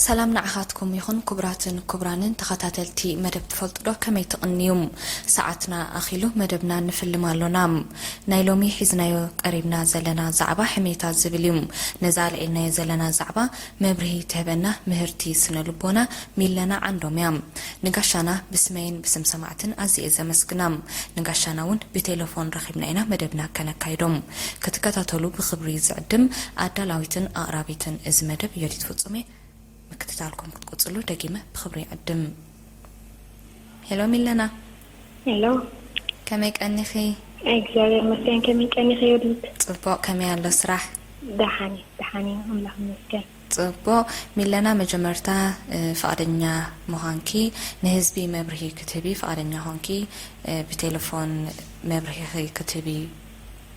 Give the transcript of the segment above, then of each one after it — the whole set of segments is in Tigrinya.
ሰላም ንዓኻትኩም ይኹን ክቡራትን ክቡራንን ተኸታተልቲ መደብ ትፈልጡ ዶ ከመይ ትቕንዩ? ሰዓትና ኣኺሉ መደብና ንፍልም ኣሎና። ናይ ሎሚ ሒዝናዮ ቀሪብና ዘለና ዛዕባ ሕሜታ ዝብል እዩ። ነዛ ኣልዒልናዮ ዘለና ዛዕባ መብርሂ ትህበና ምህርቲ ስነ ልቦና ሚለና ዓንዶም እያ። ንጋሻና ብስመይን ብስም ሰማዕትን ኣዝየ ዘመስግና። ንጋሻና እውን ብቴሌፎን ረኺብና ኢና መደብና ከነካይዶም። ክትከታተሉ ብኽብሪ ዝዕድም ኣዳላዊትን ኣቕራቢትን እዚ መደብ ዮዲት ፍጹም እየ። ምክትታልኩም ክትቅጽሉ ደጊመ ብኽብሪ ይዕድም። ሄሎ ሚለና። ሄሎ። ከመይ ቀኒኺ? እግዚኣብሔር ይመስገን። ከመይ ቀኒኺ ዮዲት? ጽቡቕ። ከመይ ኣሎ ስራሕ? ደሓን እዩ፣ ደሓን እዩ። ኣምላኽ ይመስገን። ጽቡቕ። ሚለና፣ መጀመርታ፣ እ፣ ፍቓደኛ ምዃንኪ፣ ንህዝቢ መብርሂ ክትህቢ ፍቓደኛ ኾንኪ፣ እ፣ ብቴሌፎን መብርሂኺ ክትህቢ፣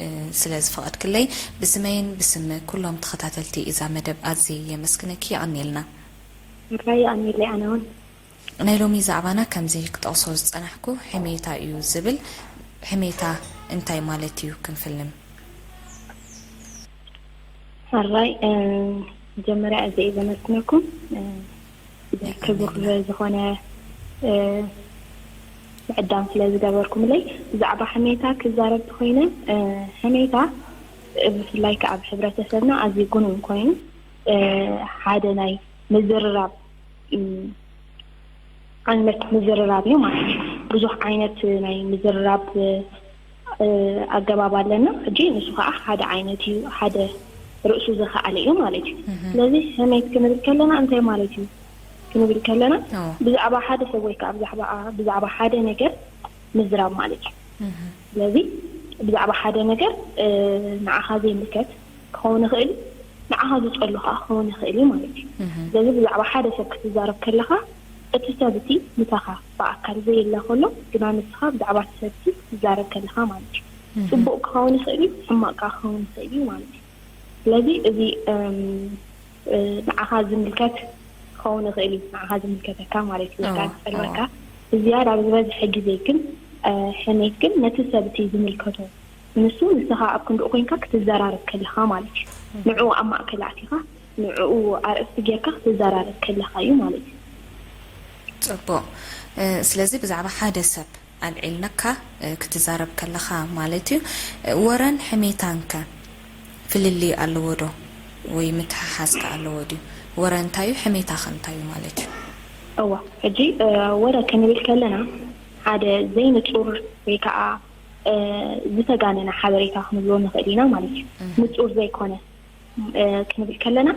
እ፣ ስለ ዝፈቐድክለይ፣ ብስመይን ብስም ኩሎም ተኸታተልቲ እዛ መደብ ኣዝየ የመስግነኪ። የቐንየልና። እምባይ የቐንየለይ ኣነ እውን። ናይ ሎሚ ዛዕባና ከምዚ ክጠቕሶ ዝጸናሕኩ፣ ሕሜታ እዩ ዝብል። ሕሜታ እንታይ ማለት እዩ ክንፍልም? ሕራይ፣ እ፣ መጀመርያ ኣዝየ እየ ዘመስግነኩም፣ እ፣ ክቡር ዝኾነ፣ እ፣ ምዕዳም ስለ ዝገበርኩምለይ። ብዛዕባ ሕሜታ ክዛረብ ተኾይነ፣ እ፣ ሕሜታ፣ እ፣ ብፍላይ ከኣ ኣብ ሕብረተሰብና ኣዝዩ ግኑን ኮይኑ፣ እ፣ ሓደ ናይ ምዝርራብ፣ እ፣ ዓይነት ምዝርራብ እዩ ማለት እዩ። ብዙሕ ዓይነት ናይ ምዝርራብ፣ እ፣ ኣገባብ ኣለና። ሕጂ ንሱ ኸዓ ሓደ ዓይነት እዩ፣ ሓደ ርእሱ ዝኸኣለ እዩ ማለት እዩ። እህ። ስለዚ ሕሜት ክንብል ከለና እንታይ ማለት እዩ ክንብል ከለና፣ ኦ። ብዛዕባ ሓደ ሰብ ወይ ከዓ ብዛዕባ፣ ብዛዕባ ሓደ ነገር ምዝራብ ማለት እዩ። እህ። ስለዚ ብዛዕባ ሓደ ነገር፣ እ፣ ንዓኻ ዘይምልከት ክኸውን ይኽእል እዩ፣ ንዓኻ ዝጸሉ ኸዓ ክኸውን ይኽእል እዩ ማለት እዩ። እህ። ስለዚ ብዛዕባ ሓደ ሰብ ክትዛረብ ከለኻ፣ እቲ ሰብ እቲ ምሳኻ ብኣካል ዘየለ ከሎ፣ ግና ንስኻ ብዛዕባ እቲ ሰብ እቲ ክትዛረብ ከለኻ ማለት እዩ። እህ። ጽቡቕ ክኸውን ይኽእል እዩ፣ ሕማቕ ከኣ ክኸውን ይኽእል እዩ ማለት እዩ። ስለዚ እዚ፣ እም፣ እ፣ ንዓኻ ዝምልከት ክኸውን ይኽእል እዩ፣ ንዓኻ ዝምልከተካ ማለት እዩ፣ ወይ ከኣ እዎ፣ ዝጸልወካ። እዎ። ብዝያዳ ኣብ ዝበዝሐ ግዜ ግን፣ እ፣ ሕሜት ግን ነቲ ሰብ እቲ ዝምልከቶ፣ ንሱ ንስኻ ኣብ ክንድኡ ኮይንካ ክትዘራረብ ከለኻ ማለት እዩ። እህ። ንዕኡ ኣብ ማእከል ኣእቲኻ፣ ንዕኡ ኣርእስቲ ጌርካ ክትዘራረብ ከለኻ እዩ ማለት እዩ። ጽቡቕ። እ፣ ስለዚ ብዛዕባ ሓደ ሰብ ኣልዒልናካ፣ እ፣ ክትዛረብ ከለኻ ማለት እዩ። እ፣ ወረን ሕሜታን ከ ፍልልይ ኣለዎ ዶ? ወይ ምትሕሓዝ ከ ኣለዎ ድዩ? ወረ እንታይ እዩ? ሕሜታ ከ እንታይ እዩ ማለት እዩ? እዋ፣ ሕጂ፣ እ፣ ወረ ክንብል ከለና ሓደ ዘይንጹር ወይ ከኣ፣ እ፣ ዝተጋነነ ሓበሬታ ክንብሎ ንኽእል ኢና ማለት እዩ። እህ። ንጹር ዘይኮነ፣ እ፣ ክንብል ከለና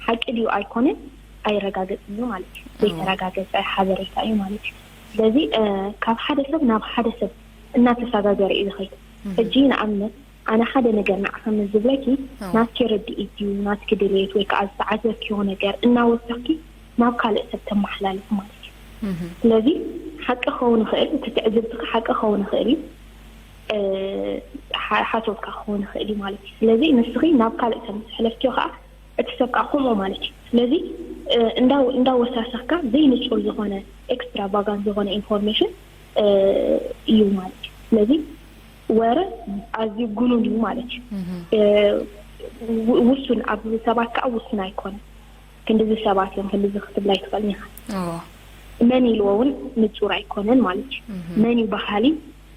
ሓቂ ድዩ ኣይኮነን ኣይረጋገጽን እዩ ማለት እዩ። እዎ። ዘይተረጋገጸ ሓበሬታ እዩ ማለት እዩ። ስለዚ፣ እ፣ ካብ ሓደ ሰብ ናብ ሓደ ሰብ እናተሰጋገረ እዩ ዝኸይድ። እህ። ሕጂ ንኣብነት ኣነ ሓደ ነገር ንዓኺ ምስ ዝብለኪ፣ እዎ። ናትኪ ርድኢት ድዩ፣ ናትኪ ድሌት ወይ ከኣ ዝተዓዘብክዮ ነገር እናወሰኽኪ ናብ ካልእ ሰብ ተመሓላልፊ ማለት እዩ። እህ። ስለዚ ሓቂ ክኸውን ይኽእል፣ እቲ ትዕዝብትኺ ሓቂ ክኸውን ይኽእል እዩ፣ እ፣ ሓ-፣ ሓሶት ከኣ ክኸውን ይኽእል እዩ ማለት እዩ። ስለዚ ንስኺ ናብ ካልእ ሰብ ምስ ኣሕለፍክዮ ከኣ እቲ ሰብ ከኣ ከምኡ ማለት እዩ። ስለዚ፣ እ፣ እንዳ-፣ እንዳወሳሰኽካ ዘይንጹር ዝኾነ ኤክስትራቫጋንት ዝኾነ ኢንፎርሜሽን፣ እ፣ እዩ ማለት እዩ። ስለዚ ወረ ኣዝዩ ግኑን እዩ ማለት እዩ። እህ። እ፣ ው-፣ ውሱን፣ ኣብ ሰባት ከኣ ውሱን ኣይኮነን። ክንድዚ ሰባት እዮም፣ ክንድዚ ክትብል ኣይትኽእልን ኢኻ። እዎ። መን ኢልዎ እውን ንጹር ኣይኮነን ማለት እዩ። እህ። መን እዩ በሃሊ፣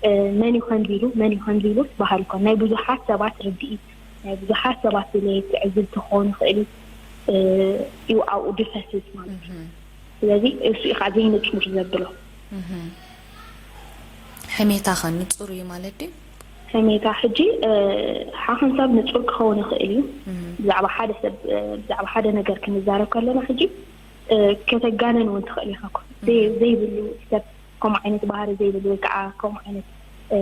እ፣ መን እዩ ከምዚ ኢሉ፣ መን እዩ ከምዚ ኢሉ ዝበሃል ኣይኮነን። ናይ ብዙሓት ሰባት ርድኢት፣ ናይ ብዙሓት ሰባት ድሌት፣ ትዕዝብቲ ክኸውን ይኽእል እዩ፣ እ፣ እዩ ኣብኡ ድፈስስ ማለት እዩ። እህ። ስለዚ እሱ እዩ ከዓ ዘይንጹር ዘብሎ። እህ። ሕሜታ ኸ ንጹር እዩ ማለት ድዩ? ሕሜታ ሕጂ፣ እ፣ ሓኸን ሰብ ንጹር ክኸውን ይኽእል እዩ። እህ። ብዛዕባ ሓደ ሰብ፣ እ፣ ብዛዕባ ሓደ ነገር ክንዛረብ ከለና ሕጂ፣ እ፣ ከተጋነን እውን ትኽእል ኢኻ እኮ። ዘይ-፣ እህ። ዘይብሉ ሰብ፣ ከምኡ ዓይነት ባህሪ ዘይብሉ ወይ ከዓ ከምኡ ዓይነት፣ እ፣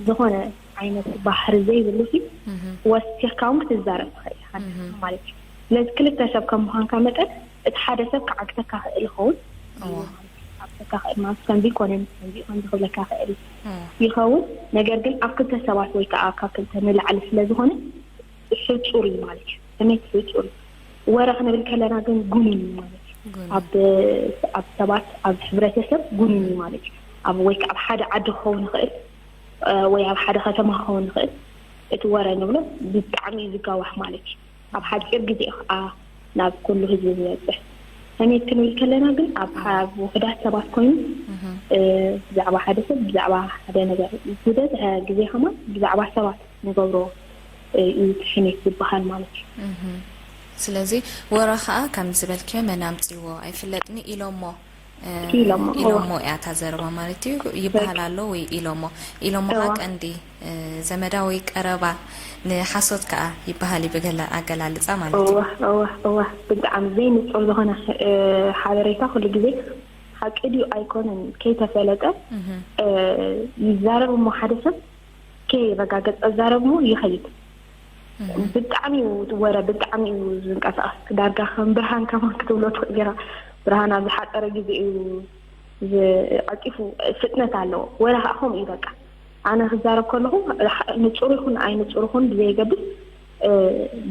ዝኾነ ዓይነት ባህሪ ዘይብሉ ሲ እህ። ወሲኽካ እውን ክትዛረብ ትኽእል ኢኻ እህ። ማለት እዩ። ስለዚ ክልተ ሰብ ከም ምዃንካ መጠን እቲ ሓደ ሰብ ክዓግተካ ክእል ይኸውን። እዎ። ክዓግተካ ክእል ማለት ከምዚ ይኮነን፣ ከምዚ ከምዚ ክብለካ ክእል እዎ። ይኸውን። ነገር ግን ኣብ ክልተ ሰባት ወይ ከዓ ካብ ክልተ ንላዕሊ ስለ ዝኾነ ሕጹር እዩ ማለት እዩ። ስሜት ሕጹር እዩ። ወረ ክንብል ከለና ግን ጉኑን እዩ ማለት እዩ። ጉኑን። ኣብ፣ ኣብ ሰባት፣ ኣብ ሕብረተሰብ ጉኑን እዩ ማለት እዩ። ኣብ ወይ ከዓ ኣብ ሓደ ዓዲ ክኸውን ይኽእል፣ እ፣ ወይ ኣብ ሓደ ከተማ ክኸውን ይኽእል። እቲ ወረ ንብሎ ብጣዕሚ እዩ ዝጋዋሕ ማለት እዩ። ኣብ ሓጺር ግዜ እዩ ከዓ ናብ ኩሉ ህዝቢ ዝበጽሕ። ሕሜት ክንብል ከለና ግን ኣብ ውሕዳት ሰባት ኮይኑ ብዛዕባ ሓደ ሰብ ብዛዕባ ሓደ ነገር ዝበዝሐ ግዜ ከማ ብዛዕባ ሰባት ንገብሮ እዩ እቲ ሕሜት ዝበሃል ማለት እዩ። ስለዚ ወረ ከዓ ከም ዝበልክዮ መን ኣምፅዎ ኣይፍለጥኒ ኢሎሞ ኢሎሞ እያ እታ ዘረባ ማለት እዩ። ይበሃል ኣሎ ወይ ኢሎሞ ኢሎሞ ከዓ ቀንዲ ዘመዳ ወይ ቀረባ ንሓሶት ከዓ ይበሃል እዩ ብገለ ኣገላልፃ ማለት እዩ። እዋ ብጣዕሚ ዘይንፁር ዝኾነ ሓበሬታ ኩሉ ግዜ ሓቂ ድዩ ኣይኮነን ከይተፈለጠ ይዛረብ እሞ ሓደ ሰብ ከየረጋገፀ ዛረብ እሞ ይኸይድ። ብጣዕሚ እዩ ወረ ብጣዕሚ እዩ ዝንቀሳቀስ ዳርጋ ከም ብርሃን ከማን ክትብሎ ትኽእል ኢኻ። ብርሃን ኣብ ዝሓፀረ ግዜ እዩ ዝቐልጢፉ ፍጥነት ኣለዎ። ወረ ከዓ ከምኡ እዩ በቃ ኣነ ክዛረብ ከለኹ ንፁር ይኹን ኣይንፁር ይኹን ብዘየገድስ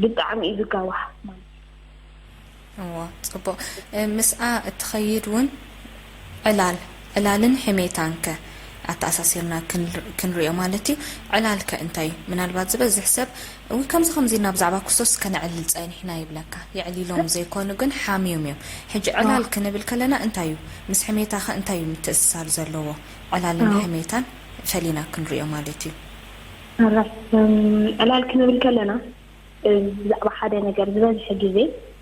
ብጣዕሚ እዩ ዝጋዋሕ ማለት እዩ። እዎ ፅቡቕ ምስኣ እትኸይድ እውን ዕላል ዕላልን ሕሜታን ከ ኣተኣሳሲርና ክንሪኦ ማለት እዩ። ዕላል ከ እንታይ እዩ? ምናልባት ዝበዝሕ ሰብ እው ከምዚ ከምዚ ኢና ብዛዕባ ክርስቶስ ከነዕልል ፀኒሕና ይብለካ። የዕሊሎም ዘይኮኑ ግን ሓምዮም እዮም። ሕጂ ዕላል ክንብል ከለና እንታይ እዩ? ምስ ሕሜታ ከ እንታይ እዩ ምትእስሳር ዘለዎ? ዕላልን ሕሜታን ፈሊና ክንሪኦ ማለት እዩ። ዕላል ክንብል ከለና ብዛዕባ ሓደ ነገር ዝበዝሐ ግዜ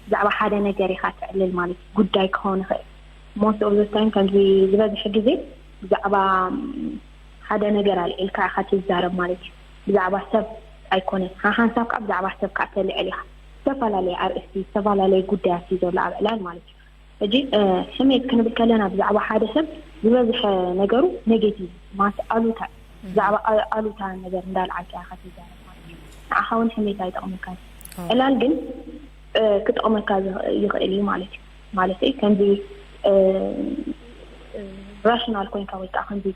ብዛዕባ ሓደ ነገር ኢኻ ትዕልል ማለት እዩ። ጉዳይ ክኸውን ይኽእል most of the time ከምዚ ዝበዝሐ ግዜ ብዛዕባ ሓደ ነገር ኣልዒልካ ኢኻ ትዛረብ ማለት እዩ። ብዛዕባ ሰብ ኣይኮነን ሓሓንሳብ ከዓ ብዛዕባ ሰብ ከዓ ተልዕል ኢኻ። ዝተፈላለየ ኣርእስቲ ዝተፈላለየ ጉዳያት እዩ ዘሎ ኣብ ዕላል ማለት እዩ። ሕጂ ሕሜት ክንብል ከለና ብዛዕባ ሓደ ሰብ ዝበዝሐ ነገሩ ኔጌቲቭ ማለት ኣሉታ ብዛዕባ ኣሉታ ነገር እንዳልዓልካ ኢኻ ትዛረብ ማለት እዩ። ንዓኻ እውን ሕሜት ኣይጠቕመካን። ዕላል ግን ክጠቕመካ ይኽእል እዩ ማለት እዩ። ማለት ከምዚ ራሽናል ኮይንካ ወይ ከዓ ከምዚ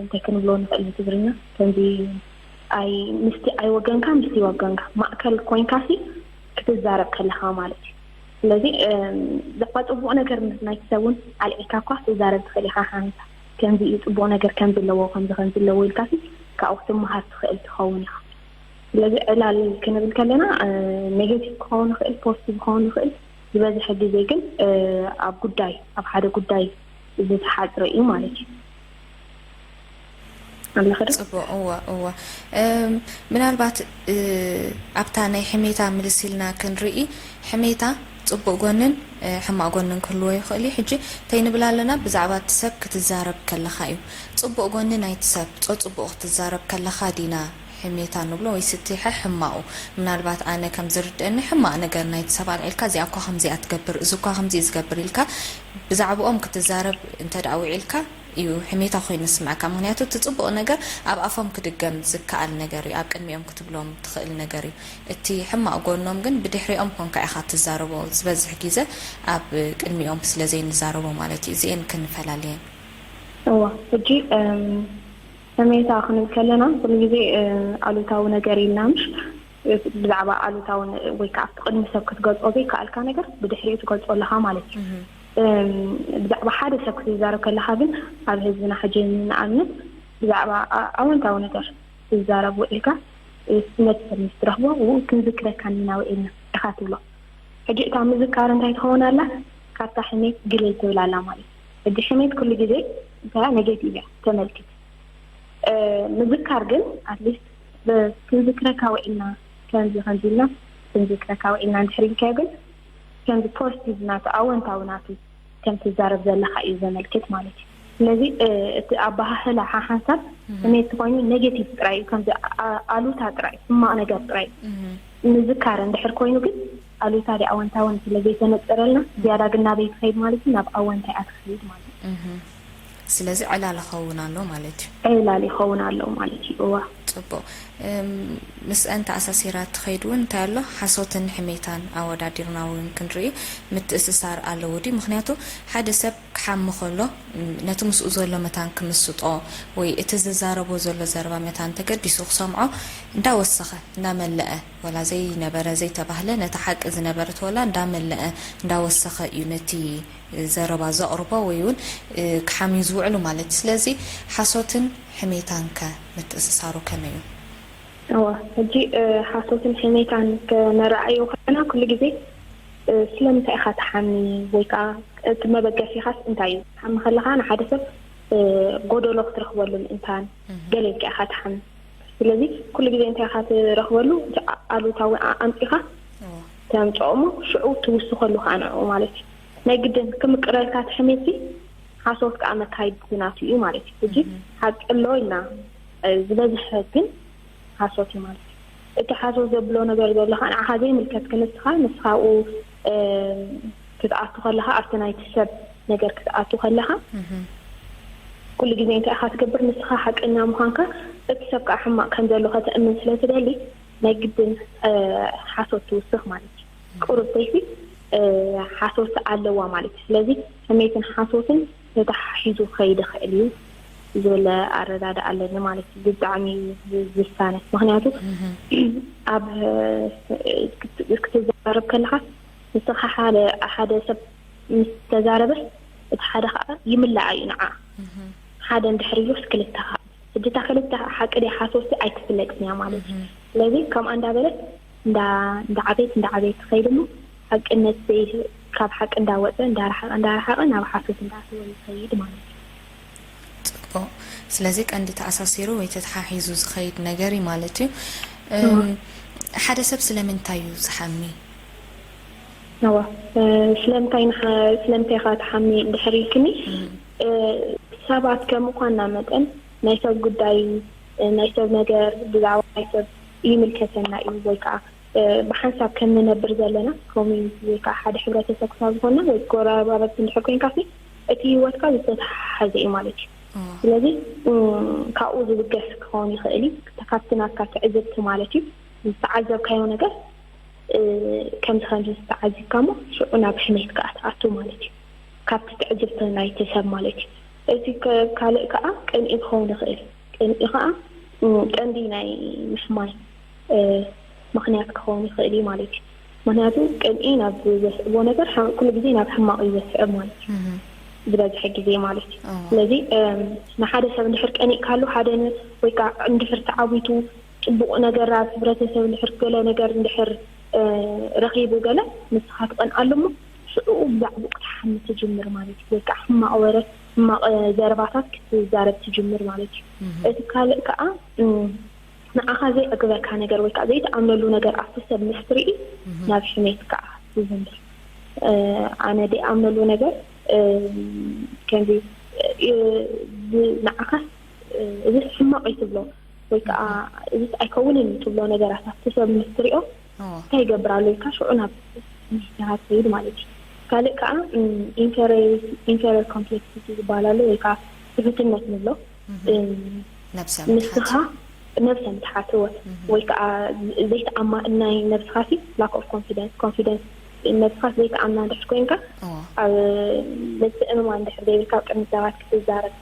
እንታይ ክንብሎ ንኽእል ብትግርኛ ከምዚ ኣይ ምስቲ ኣይ ወገንካ ምስቲ ወገንካ ማእከል ኮይንካ ሲ ክትዛረብ ከለኻ ማለት እዩ። ስለዚ ብዛዕባ ፅቡቕ ነገር ናይቲ ሰብ እውን ኣልዒልካ እኳ ክትዛረብ ትኽእል ኢኻ። ሓንሳ ከምዚ እዩ ፅቡቕ ነገር ከምዚ ኣለዎ ከምዚ ከምዚ ኣለዎ ኢልካ ሲ ካብኡ ክትመሃር ትኽእል ትኸውን ኢኻ። ስለዚ ዕላል ክንብል ከለና ኔጌቲቭ ክኸውን ይኽእል፣ ፖዚቲቭ ክኸውን ይኽእል። ዝበዝሐ ግዜ ግን ኣብ ጉዳይ ኣብ ሓደ ጉዳይ ዝተሓፅረ እዩ ማለት እዩ። ኣለኸ ዶ? ፅቡቕ እወ እወ ምናልባት ኣብታ ናይ ሕሜታ ምልስ ኢልና ክንርኢ ሕሜታ ፅቡቕ ጎንን ሕማቕ ጎንን ክህልዎ ይኽእል እዩ። ሕጂ እንታይ ንብል ኣለና? ብዛዕባ እቲ ሰብ ክትዛረብ ከለኻ እዩ። ፅቡቕ ጎኒ ናይቲ ሰብ፣ ፆ ፅቡቕ ክትዛረብ ከለኻ ዲና ሕሜታ ንብሎ ወይስ እቲ ሕማቑ? ምናልባት ኣነ ከም ዝርድአኒ ሕማቕ ነገር ናይቲ ሰብ ኣልዒልካ እዚኣ እኳ ከምዚኣ ትገብር፣ እዚ እኳ ከምዚ ዝገብር ኢልካ ብዛዕብኦም ክትዛረብ እንተ ደኣ ውዒልካ እዩ ሕሜታ ኮይኑ ዝስምዐካ። ምኽንያቱ እቲ ፅቡቕ ነገር ኣብ ኣፎም ክድገም ዝከኣል ነገር እዩ፣ ኣብ ቅድሚኦም ክትብሎም ትኽእል ነገር እዩ። እቲ ሕማቕ ጎኖም ግን ብድሕሪኦም ኮንካ ኢኻ ትዛረቦ፣ ዝበዝሕ ግዘ ኣብ ቅድሚኦም ስለ ዘይንዛረቦ ማለት እዩ። እዚኤን ክንፈላልየን። እዋ ሕጂ ሕሜታ ክንብል ከለና ኩሉ ግዜ ኣሉታዊ ነገር ኢልና ምሽ ብዛዕባ ኣሉታዊ ወይ ከዓ ኣብቲ ቅድሚ ሰብ ክትገልፆ ዘይከኣልካ ነገር ብድሕሪኡ ትገልፆ ኣለኻ ማለት እዩ። ብዛዕባ ሓደ ሰብ ክትዛረብ ከለኻ ግን ኣብ ህዝብና ሕጂ ንኣብነት ብዛዕባ ኣወንታዊ ነገር ትዛረብ ውዒልካ ነቲ ሰብ ምስ ትረኽቦ ው ክንዝክረካ ኒና ውዒልና ኢኻ ትብሎ። ሕጂ እታ ምዝካር እንታይ ትኸውን ኣላ? ካብታ ሕሜት ግልል ትብል ኣላ ማለት እዩ። ሕጂ ሕሜት ኩሉ ግዜ እንታይ ኔጌቲቭ እያ ተመልክት። ምዝካር ግን ኣትሊስት ክንዝክረካ ውዒልና ከምዚ ከምዚ ኢልና ክንዝክረካ ውዒልና እንድሕር ኢልካዮ ግን ከምዚ ፖዚቲቭ ናቱ ኣወንታዊ ናቱ ከም ትዛረብ ዘለካ እዩ ዘመልክት ማለት እዩ። ስለዚ እቲ ኣበሃህላ ሓሓንሳብ ስሜት ኮይኑ ኔጌቲቭ ጥራይ እዩ፣ ከምዚ ኣሉታ ጥራይ ሕማቕ ነገር ጥራይ እዩ። ምዝካር እንድሕር ኮይኑ ግን ኣሉታ ዲ ኣወንታውን ስለ ዘይተነፀረልና ዝያዳ ግን ናበይ ትኸይድ ማለት እዩ? ናብ ኣወንታ እያ ትኸይድ ማለት እዩ። ስለዚ ዕላል ኸውን ኣሎ ማለት እዩ። ዕላል ይኸውን ኣሎ ማለት እዩ። እዋ። ፅቡቕ። ምስአን ተኣሳሲራ ትኸይድ እውን እንታይ ኣሎ? ሓሶትን ሕሜታን ኣወዳዲርና እውን ክንርኢ ምትእስሳር ኣለዎ ድዩ? ምክንያቱ ሓደ ሰብ ክሓሚ ከሎ ነቲ ምስኡ ዘሎ መታን ክምስጦ ወይ እቲ ዝዛረቦ ዘሎ ዘረባ መታን ተገዲሱ ክሰምዖ እንዳወሰኸ እንዳመለአ ወላ ዘይነበረ ዘይተባህለ ነቲ ሓቂ ዝነበረት ወላ እንዳመለአ እንዳወሰኸ እዩ ነቲ ዘረባ ዘቕርቦ ወይ እውን ክሓምዩ ዝውዕሉ ማለት እዩ። ስለዚ ሓሶትን ሕሜታን ከ ምትእስሳሩ ከመይ እዩ? እዋ ሕጂ ሓሶትን ሕሜታን ከነረኣዮ ከለና ኩሉ ግዜ ስለምንታይ ኢኻ ትሓሚ? ወይ ከዓ እቲ መበገሲኻስ እንታይ እዩ? ትሓሚ ከለኻ ንሓደ ሰብ ጎደሎ ክትረኽበሉ ምእንታን ገለ ኢልካ ኢኻ ትሓሚ። ስለዚ ኩሉ ግዜ እንታይ ኢኻ ትረኽበሉ? እቲ ኣሉታዊ ኣምፂኻ ተምፅኦ እሞ ሽዑ ትውስኸሉ ከዓ ንዕኡ ማለት እዩ። ናይ ግድን ክምቅረልካ እቲ ሕሜት ሓሶት ከዓ መካይድ ናቱ እዩ ማለት እዩ። ሕጂ ሓቂ ኣሎ ኢልና ዝበዝሐ ግን ሓሶት እዩ ማለት እዩ። እቲ ሓሶት ዘብሎ ነገር ዘሎ ከዓ ንዓኻ ዘይምልከት ክንስኻ ንስኻ ኣብኡ ክትኣቱ ከለኻ ኣብቲ ናይቲ ሰብ ነገር ክትኣቱ ከለኻ ኩሉ ግዜ እንታይ ኢኻ ትገብር? ንስኻ ሓቀኛ ምዃንካ እቲ ሰብ ከዓ ሕማቕ ከም ዘሎ ከተእምን ስለ ትደሊ ናይ ግድን ሓሶት ትውስኽ ማለት እዩ። ቁሩብ ሰይቲ ሓሶት ኣለዋ ማለት እዩ። ስለዚ ሕሜትን ሓሶትን ተተሓሒዙ ክኸይድ ይኽእል እዩ ዝብል ኣረዳድኣ ኣለኒ ማለት እዩ። ብጣዕሚ ዝሳነ ምክንያቱ ኣብ ክትዛረብ ከለኻ ንስኻ ሓደ ሓደ ሰብ ምስ ተዛረበስ እቲ ሓደ ከዓ ይምላኣ እዩ ንዓ ሓደ እንድሕር ኢሉስ ክልተ ከዓ እጅታ ክልተ ሓቂ ድያ ሓሶት ኣይትፍለጥን እያ ማለት እዩ። ስለዚ ከምኣ እንዳበለት እንዳ ዓበየት እንዳ ዓበየት ትኸይድ እሞ ሓቅነት ዘይ ካብ ሓቂ እንዳወፀ እንዳረሓቀ እንዳረሓቀ ናብ ሓሶት እንዳኣተወ ይኸይድ ማለት እዩ። ፅቡቅ። ስለዚ ቀንዲ ተኣሳሲሩ ወይ ተተሓሒዙ ዝኸይድ ነገር እዩ ማለት እዩ። ሓደ ሰብ ስለምንታይ እዩ ዝሓሚ? እዋ ስለምንታይ ንሓ- ስለምንታይ ኢኻ ትሓሚ እንድሕር ኢልክኒ ሰባት ከም ምኳንና መጠን ናይ ሰብ ጉዳይ ናይ ሰብ ነገር ብዛዕባ ናይ ሰብ ይምልከተና እዩ ወይ ከዓ ብሓንሳብ ከም ንነብር ዘለና ኮሚኒቲ ወይ ከዓ ሓደ ሕብረተሰብ ክሳብ ዝኾንና ወይ ጎረባብቲ እንድሕር ኮይንካ እቲ ህይወትካ ዝተተሓሓዘ እዩ ማለት እዩ። ስለዚ ካብኡ ዝብገስ ክኸውን ይኽእል እዩ። ካብቲ ናትካ ትዕዝብቲ ማለት እዩ ዝተዓዘብካዮ ነገር ከምዚ ከምዚ ዝተዓዚብካ እሞ ሽዑ ናብ ሕሜት ከዓ ትኣቱ ማለት እዩ። ካብቲ ትዕዝብቲ ናይቲ ሰብ ማለት እዩ። እቲ ካልእ ከዓ ቅንኢ ክኸውን ይኽእል። ቅንኢ ከዓ ቀንዲ ናይ ምሕማይ ምኽንያት ክኸውን ይኽእል እዩ ማለት እዩ። ምክንያቱ ቅንኢ ናብ ዘስዕቦ ነገር ኩሉ ግዜ ናብ ሕማቕ እዩ ዘስዕብ ማለት እዩ። ዝበዝሐ ግዜ ማለት እዩ። ስለዚ ንሓደ ሰብ እንድሕር ቀኒእካሉ ሓደ ወይ ከዓ እንድሕር ተዓዊቱ ፅቡቕ ነገር ኣብ ሕብረተሰብ እንድሕር ገለ ነገር እንድሕር ረኺቡ ገለ ንስኻ ትቐንኣሉ እሞ ሽዕኡ ብዛዕባኡ ክትሓሚ ትጅምር ማለት እዩ። ወይ ከዓ ሕማቕ ወረ ሕማቕ ዘረባታት ክትዛረብ ትጅምር ማለት እዩ። እቲ ካልእ ከዓ ንዓኻ ዘይዕግበካ ነገር ወይ ከዓ ዘይትኣምነሉ ነገር ኣብቲ ሰብ ምስ ትርኢ ናብ ሕሜት ከዓ ትዝምር። ኣነ ዘይኣምነሉ ነገር ከምዚ ንዓኻስ እዚ ሕማቕ እዩ ትብሎ ወይ ከዓ እዚ ኣይከውንን እዩ ትብሎ ነገራት ኣብቲ ሰብ ምስ ትሪኦ እንታይ ይገብር ኣሎ ኢልካ ሽዑ ናብ ምሕታት ትኸይድ ማለት እዩ። ካልእ ከዓ ኢንፌሪየር ኮምፕሌክሲቲ ዝበሃል ኣሎ ወይ ከዓ ትሑትነት ንብሎ ነብሰ ንስኻ ነብሰ ምትሓት እወ ወይ ከዓ ዘይተኣማ ናይ ነብስኻ ሲ lack of confidence confidence ነብስኻ ዘይተኣምና እንድሕር ኮይንካ ኣብ ምትእምማን እንድሕር ዘይብልካ ኣብ ቅድሚ ሰባት ክትዛረብ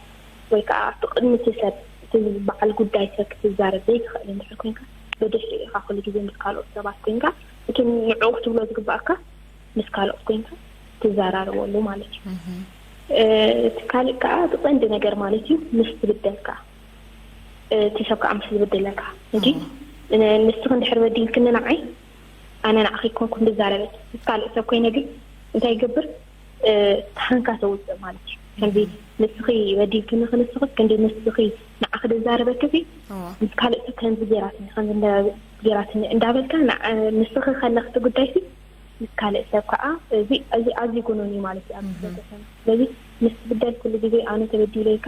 ወይ ከዓ ኣብቲ ቅድሚ እቲ ሰብ እቲ በዓል ጉዳይ ሰብ ክትዛረብ ዘይትኽእል እንድሕር ኮይንካ ብድሕሪ ኢኻ ኩሉ ግዜ ምስ ካልኦት ሰባት ኮይንካ እቲ ንዕኡ ክትብሎ ዝግባእካ ምስ ካልኦት ኮይንካ ትዘራረበሉ ማለት እዩ። እቲ ካልእ ከዓ እቲ ቀንዲ ነገር ማለት እዩ ምስ ትብደል ከዓ እቲ ሰብ ከዓ ምስ ዝብድለካ እንጂ ንስኺ እንድሕር በዲልክኒ ንዓይ ኣነ ንዓኺ ኮንኩ እንድዛረበ ምስ ካልእ ሰብ ኮይነ ግን እንታይ ይገብር ታሓንካ ተውፅእ ማለት እዩ። ከምዚ ንስኺ በዲልክኒ ክንስኺ ክንዲ ንስኺ ንዓኺ ድዛረበኪ ሲ ምስ ካልእ ሰብ ከምዚ ጌራትኒ ከምዚ እንዳ- ጌራትኒ እንዳበልካ ንዓ- ንስኺ ከለኽቲ ጉዳይ ሲ ምስ ካልእ ሰብ ከዓ እዚ እዚ ኣዝዩ ጎኖን እዩ ማለት እዩ ኣብዚ ቤተሰብ። ስለዚ ምስ ትብደል ኩሉ ግዜ ኣነ ተበዲለ ኢልካ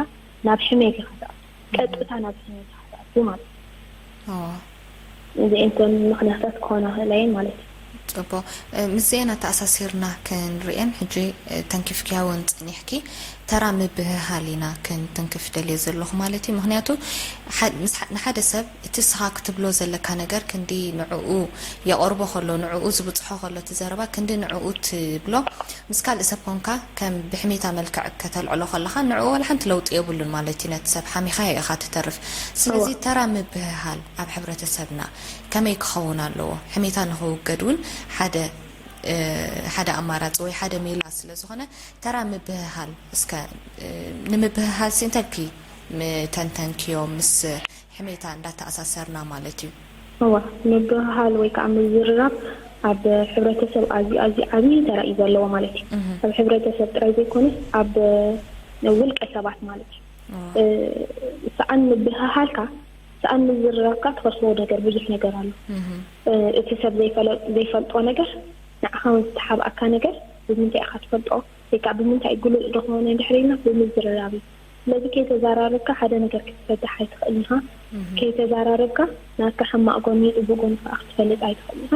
ናብ ሕሜት ኢኻ ትኣቱ። ቀጥታ ናብ ሕሜት ኢኻ ትኣቱ ማለት እዩ። እዚኤን እተን ምኽንያታት ክኾና ይኽእላ እየን ማለት እዩ። ፅቡቕ። ምስዚኤን ኣተኣሳሲርና ክንርእየን ሕጂ ተንኪፍክያ እውን ፀኒሕኪ ተራ ምብህሃል ኢና ክንትንክፍ ደልየ ዘለኹ ማለት እዩ። ምክንያቱ ንሓደ ሰብ እቲ ስኻ ክትብሎ ዘለካ ነገር ክንዲ ንዕኡ የቐርቦ ከሎ ንዕኡ ዝብፅሖ ከሎ እቲ ዘረባ ክንዲ ንዕኡ ትብሎ ምስ ካልእ ሰብ ኮንካ ከም ብሕሜታ መልክዕ ከተልዕሎ ከለኻ ንዕኡ ዋላ ሓንቲ ለውጢ የብሉን ማለት እዩ። ነቲ ሰብ ሓሚኻዮ ኢኻ ትተርፍ። ስለዚ ተራ ምብህሃል ኣብ ሕብረተሰብና ከመይ ክኸውን ኣለዎ? ሕሜታ ንኽውገድ እውን ሓደ ሓደ ኣማራፂ ወይ ሓደ ሜላ ስለ ዝኾነ ተራ ምብህሃል እስከ ንምብህሃል ሲ እንተልኪ ምተንተንክዮ ምስ ሕሜታ እንዳተኣሳሰርና ማለት እዩ። እዋ ምብህሃል ወይ ከዓ ምዝርራብ ኣብ ሕብረተሰብ ኣዝዩ ኣዝዩ ዓብዪ ተራ እዩ ዘለዎ ማለት እዩ። ኣብ ሕብረተሰብ ጥራይ ዘይኮነስ ኣብ ውልቀ ሰባት ማለት እዩ። ሰኣን ምብህሃልካ፣ ሰኣን ምዝርራብካ ትኸስቦ ነገር ብዙሕ ነገር ኣሎ። እቲ ሰብ ዘይፈልጦ ነገር፣ ንዓኻ እውን ዝተሓብኣካ ነገር ብምንታይ ኢኻ ትፈልጦ? ወይ ከዓ ብምንታይ ግሉጽ ዝኾነ እንድሕር ኢልና ብምዝርራብ እዩ። ስለዚ ከይተዛራረብካ ሓደ ነገር ክትፈትሕ ኣይትኽእልን ኢኻ። ከይተዛራረብካ ናትካ ሕማቕ ጎኒ፣ ጽቡቕ ጎኒ ከዓ ክትፈልጥ ኣይትኽእልን ኢኻ።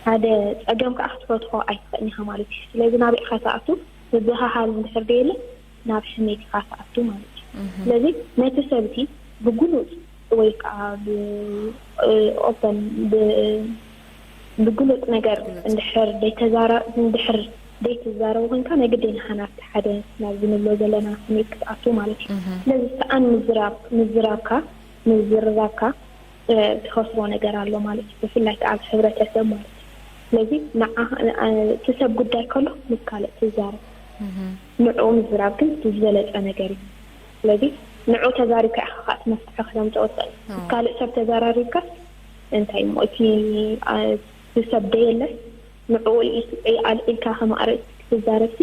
ሓደ ጸገም ከዓ ክትፈትሖ ኣይትኽእልን ኢኻ ማለት እዩ። ስለዚ ናበይ ኢኻ ትኣቱ? ምብህሃል እንድሕር ደየለ ናብ ሕሜት ኢኻ ትኣቱ ማለት እዩ። ስለዚ ነቲ ሰብቲ ብግሉጽ ወይ ከዓ ብኦፐን ብግሉጽ ነገር እንድሕር ደይተዛራ እንድሕር ደይትዛረቡ ኮንካ ናይ ግዴና ሓናት ሓደ ናብዚ ንብሎ ዘለና ስሜት ክትኣቱ ማለት እዩ። ስለዚ ሰኣን ምዝራብ ምዝራብካ ምዝርራብካ ትኸስሮ ነገር ኣሎ ማለት እዩ። ብፍላይ ከዓ ኣብ ሕብረተሰብ ማለት እዩ። ስለዚ እቲ ሰብ ጉዳይ ከሎ ምስ ካልእ ትዛረብ። ንዕኡ ምዝራብ ግን ዝበለፀ ነገር እዩ። ስለዚ ንዕኡ ተዛሪብካ ኢኻ ከዓ እቲ መፍትሒ ክተምፅኦ ትኽእል። ምስ ካልእ ሰብ ተዘራሪብካ እንታይ እሞ እቲ ሰብ ደየለስ ንዕኡ ኣልዒልካ ከም ኣርእስቲ ክትዛረብሲ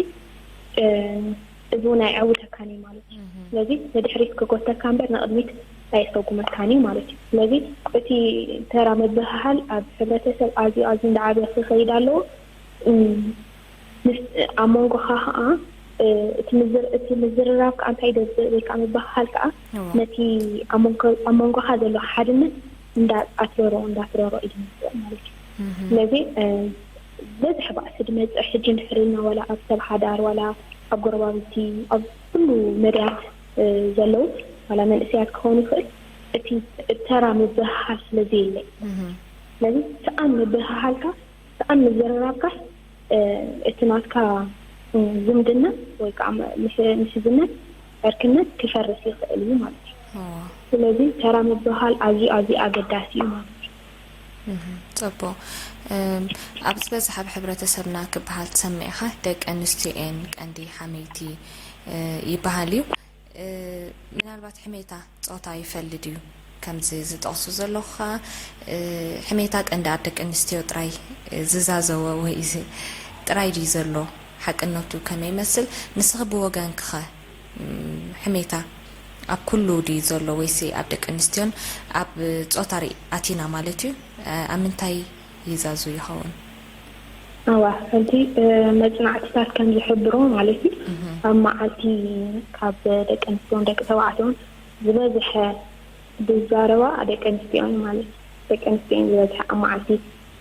እዚ እውን ኣይዕውተካን እዩ ማለት እዩ። ስለዚ ንድሕሪት ክጎተካ እምበር ንቕድሚት ኣየሰጉመካን እዩ ማለት እዩ። ስለዚ እቲ ተራ ምብህሃል ኣብ ሕብረተሰብ ኣዝዩ ኣዝዩ እንዳዓበየ ክኸይድ ኣለዎ። ኣብ መንጎኻ ከዓ እቲ ምዝርራብ ከዓ እንታይ ደብር ወይ ከዓ ምብህሃል ከዓ ነቲ ኣብ መንጎኻ ዘሎ ሓድነት እንዳኣትረሮ እንዳትረሮ እዩ ዝመፅእ ማለት እዩ። ስለዚ በዝሕ ባእሲ ዝመፅእ ሕጂ እንድሕር ኢልና ዋላ ኣብ ሰብ ሓዳር ዋላ ኣብ ጎረባብቲ ኣብ ኩሉ መድያት ዘለዉ ዋላ መንእሰያት ክኸውን ይኽእል እቲ ተራ ምብህሃል ስለ ዘየለ ስለዚ ሰኣን ምብህሃልካ ሰኣን ምዝርራብካ እቲ ናትካ ዝምድና ወይ ከዓ ምሕዝነት ዕርክነት ክፈርስ ይኽእል እዩ ማለት እዩ። ስለዚ ተራ ምብህሃል ኣዝዩ ኣዝዩ ኣገዳሲ እዩ ማለት እዩ። ፅቡቕ። ኣብ ዝበዝሕ ኣብ ሕብረተሰብና ክበሃል ትሰምዕ ኢኻ፣ ደቂ ኣንስትዮ እየን ቀንዲ ሓመይቲ ይበሃል እዩ። ምናልባት ሕሜታ ፆታ ይፈሊ ድዩ? ከምዚ ዝጠቕሱ ዘለኹ ከዓ ሕሜታ ቀንዲ ኣብ ደቂ ኣንስትዮ ጥራይ ዝዛዘወ ወይ ጥራይ ድዩ ዘሎ? ሓቅነቱ ከመይ ይመስል? ንስኺ ብወገንኪኸ ሕሜታ ኣብ ኩሉ ድዩ ዘሎ ወይሲ ኣብ ደቂ ኣንስትዮን ኣብ ፆታ ኣቲና ማለት እዩ ኣብ ምንታይ ይዛዙ ይኸውን? እዋ፣ ከምቲ መጽናዕትታት ከም ዝሕብሮ ማለት እዩ፣ ኣብ መዓልቲ ካብ ደቂ ኣንስትዮን ደቂ ተባዕትዮን ዝበዝሐ ዝዛረባ ደቂ ኣንስትዮን ማለት እዩ። ደቂ ኣንስትዮን ዝበዝሐ ኣብ መዓልቲ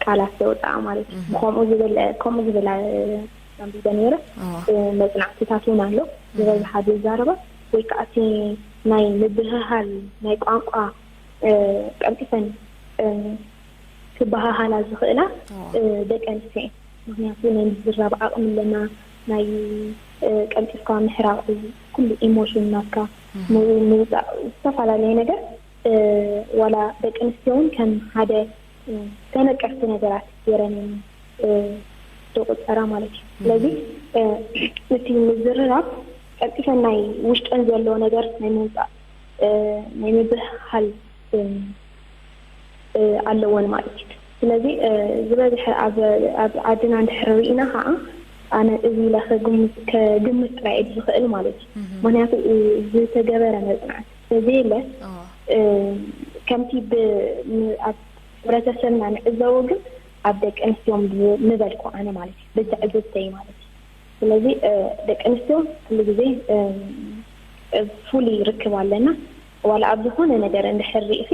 ቃላት ዘውፅኣ ማለት እዩ። ብከምኡ ዝበለ ከምኡ ዝበለ ኣንቢበ ነይረ። መፅናዕትታት እውን ኣሎ። ዝበዝሓ ዝዛረባ ወይ ከዓ እቲ ናይ ምብህሃል ናይ ቋንቋ ቀልጢፈን ክበሃሃላ ዝኽእላ ደቂ ኣንስትዮ እየን። ምክንያቱ ናይ ምዝራብ ዓቕሚ ኣለና፣ ናይ ቀልጢፍካ ምሕራቕ ኩሉ ኢሞሽን ናትካ ምውፃእ ዝተፈላለየ ነገር ዋላ ደቂ ኣንስትዮ እውን ከም ሓደ ተነቀፍቲ ነገራት ገይረን ዝቁፀራ ማለት እዩ። ስለዚ እቲ ምዝርራብ ቀልጢፈን ናይ ውሽጠን ዘሎ ነገር ናይ ምውፃእ ናይ ምብህሃል ኣለወን ማለት እዩ። ስለዚ ዝበዝሐ ኣብ ዓድና እንድሕር ርኢና ከዓ ኣነ እዚ ኢለ ከግምት ጥራይ እየ ዝኽእል ማለት እዩ። ምክንያቱ ዝተገበረ መፅናዕቲ ስለዘየለ ከምቲ ኣብ ሕብረተሰብና ንዕዘቦ ግን ኣብ ደቂ ኣንስትዮ ምበልኩ ኣነ ማለት እዩ ብትዕዝብተይ ማለት እዩ። ስለዚ ደቂ ኣንስትዮ ኩሉ ግዜ ፍሉይ ርክብ ኣለና። ዋላ ኣብ ዝኾነ ነገር እንድሕር ርኢኺ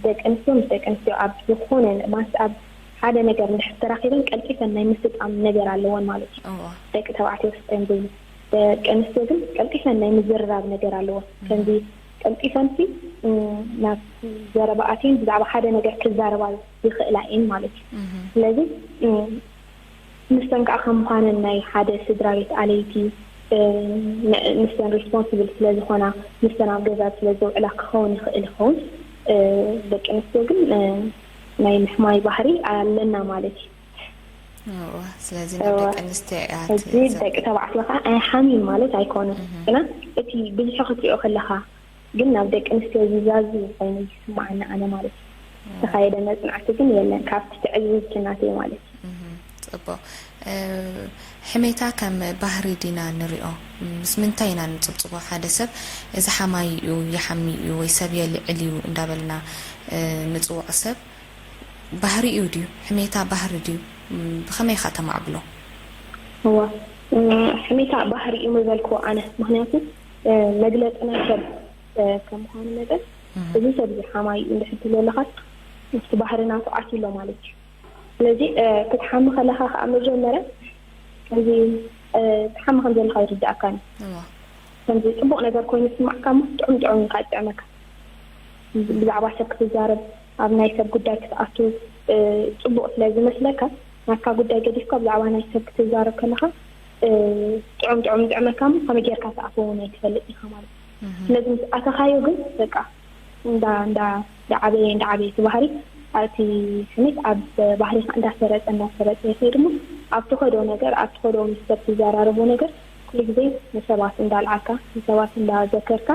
ደቂ ኣንስትዮ ምስ ደቂ ኣንስትዮ ኣብ ዝኾነ ማለት ኣብ ሓደ ነገር እንድሕር ተራኺበን ቀልጢፈን ናይ ምስጣም ነገር ኣለወን ማለት እዩ። ደቂ ተባዕትዮ ስጠን ብዙ ደቂ ኣንስትዮ ግን ቀልጢፈን ናይ ምዝርራብ ነገር ኣለወን። ከምዚ ቀልጢፈንሲ ናብ ዘረባ ኣትየን ብዛዕባ ሓደ ነገር ክዛረባ ይኽእላ እየን ማለት እዩ። ስለዚ ንሰን ከዓ ከም ምዃነን ናይ ሓደ ስድራ ቤት ኣለይቲ ንሰን ሪስፖንስብል ስለ ዝኾና ንሰን ኣብ ገዛ ስለ ዘውዕላ ክኸውን ይኽእል ይኸውን። ደቂ ኣንስትዮ ግን ናይ ምሕማይ ባህሪ ኣለና ማለት እዩ። ስለዚ ናይ ደቂ ኣንስትዮ እያ እዚ ደቂ ተባዕትዮ ከዓ ኣይሓምዩን ማለት ኣይኮነን። ግና እቲ ብዝሒ ክትሪኦ ከለካ ግን ናብ ደቂ ኣንስትዮ ዝዛዙ ኮይኑ ይስማዓኒ ኣነ ማለት እዩ። ዝተኻየደ መጽናዕቲ ግን የለን፣ ካብቲ ትዕዝብቲ ናተይ ማለት እዩ። እህ፣ ጽቡቕ። እ፣ ሕሜታ ከም ባህሪ ዲና ንሪኦ? ምስ ምንታይ ኢና ንጽብጽቦ? ሓደ ሰብ እዚ ሓማይ እዩ፣ ይሓሚ እዩ፣ ወይ ሰብ የልዕል እዩ እንዳበልና፣ እ፣ ንጽውዖ ሰብ ባህሪ እዩ ድዩ? ሕሜታ ባህሪ ድዩ? ም፣ ብኸመይ ኢኻ ተማዕብሎ? እዋ፣ እ፣ ሕሜታ ባህሪ እዩ ምበልክዎ ኣነ። ምኽንያቱ፣ እ፣ መግለጺ ናይ ሰብ፣ እ፣ ከም ምዃኑ መጠን፣ እህ፣ እዚ ሰብ እዚ ሓማይ እዩ እንድሕር ትብሎ ኣለኻ፣ ምስቲ ባህሪ ናቱ ኣትዩ ኣሎ ማለት እዩ። ስለዚ፣ እ፣ ክትሓሚ ከለኻ ከዓ መጀመርያ፣ እዚ፣ እ፣ ትሓሚ ከም ዘለኻ ይርድኣካ እዩ። እዋ። ከምዚ ጽቡቕ ነገር ኮይኑ ዝስማዕካ እሞ፣ ጥዑም ጥዑም ኢኻ ትጥዕመካ። ብዛዕባ ሰብ ክትዛረብ፣ ኣብ ናይ ሰብ ጉዳይ ክትኣቱ፣ እ፣ ጽቡቕ ስለ ዝመስለካ፣ ናትካ ጉዳይ ገዲፍካ ብዛዕባ ናይ ሰብ ክትዛረብ ከለኻ፣ እ፣ ጥዑም ጥዑም ይጥዕመካ እሞ፣ ከመይ ጌርካ ትኣትዎ እውን ኣይትፈልጥ ኢኻ ማለት እዩ። እህ፣ ስለዚ ምስ ኣተኻዮ ግን፣ በቃ፣ እንዳ፣ እንዳ፣ እንዳዓበየ፣ እንዳዓበየ እቲ ባህሪ፣ እቲ ስሜት ኣብ ባህሪኻ እንዳሰረጸ፣ እንዳሰረጸ ይኸይድ እሞ፣ ኣብ ትኸዶ ነገር፣ ኣብ ትኸዶ ምስ ሰብ ትዘራረቦ ነገር፣ ኩሉ ግዜ ንሰባት እንዳልዓልካ፣ ንሰባት እንዳዘከርካ፣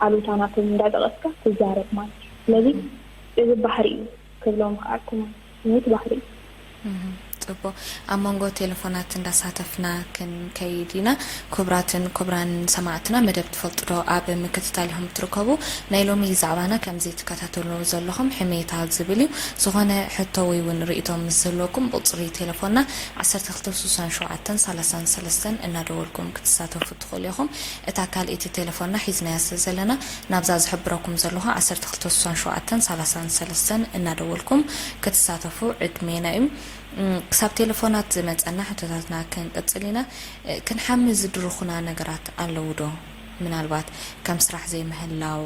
ኣሉታ ናቶም እንዳጠቐስካ ትዛረብ ማለት እዩ። ስለዚ፣ እዚ ባህሪ እዩ ክብሎ ምኽኣልኩ ማለት እዩ። ስሜት ባህሪ እዩ። እህ፣ ጽቡቕ። ኣብ መንጎ ቴሌፎናት እንዳሳተፍና ክንከይድ ኢና። ክቡራትን ክቡራን ሰማዕትና፣ መደብ ትፈልጡ ዶ ኣብ ምክትታል ኢኹም ትርከቡ። ናይ ሎሚ ዛዕባና ከምዚ ትከታተሉ ዘለኹም ሕሜታ ዝብል እዩ። ዝኾነ ሕቶ ወይ እውን ርእይቶ ምስ ዝህልወኩም፣ ብቁጽሪ ቴሌፎንና ዓሰርተ ክልተ ስሳን ሸውዓተን ሰላሳን ሰለስተን እናደወልኩም ክትሳተፉ ትኽእሉ ኢኹም። እታ ካልኣይቲ ቴሌፎንና ሒዝናያ ስለ ዘለና፣ ናብዛ ዝሕብረኩም ዘለኹ ዓሰርተ ክልተ ስሳን ሸውዓተን ሰላሳን ሰለስተን እናደወልኩም ክትሳተፉ ዕድሜና እዩ። እም፣ ክሳብ ቴሌፎናት ዝመጸና ሕቶታትና ክንቅጽል ኢና። እ፣ ክንሓሚ ዝድርኹና ነገራት ኣለዉ ዶ? ምናልባት ከም ስራሕ ዘይምህላው፣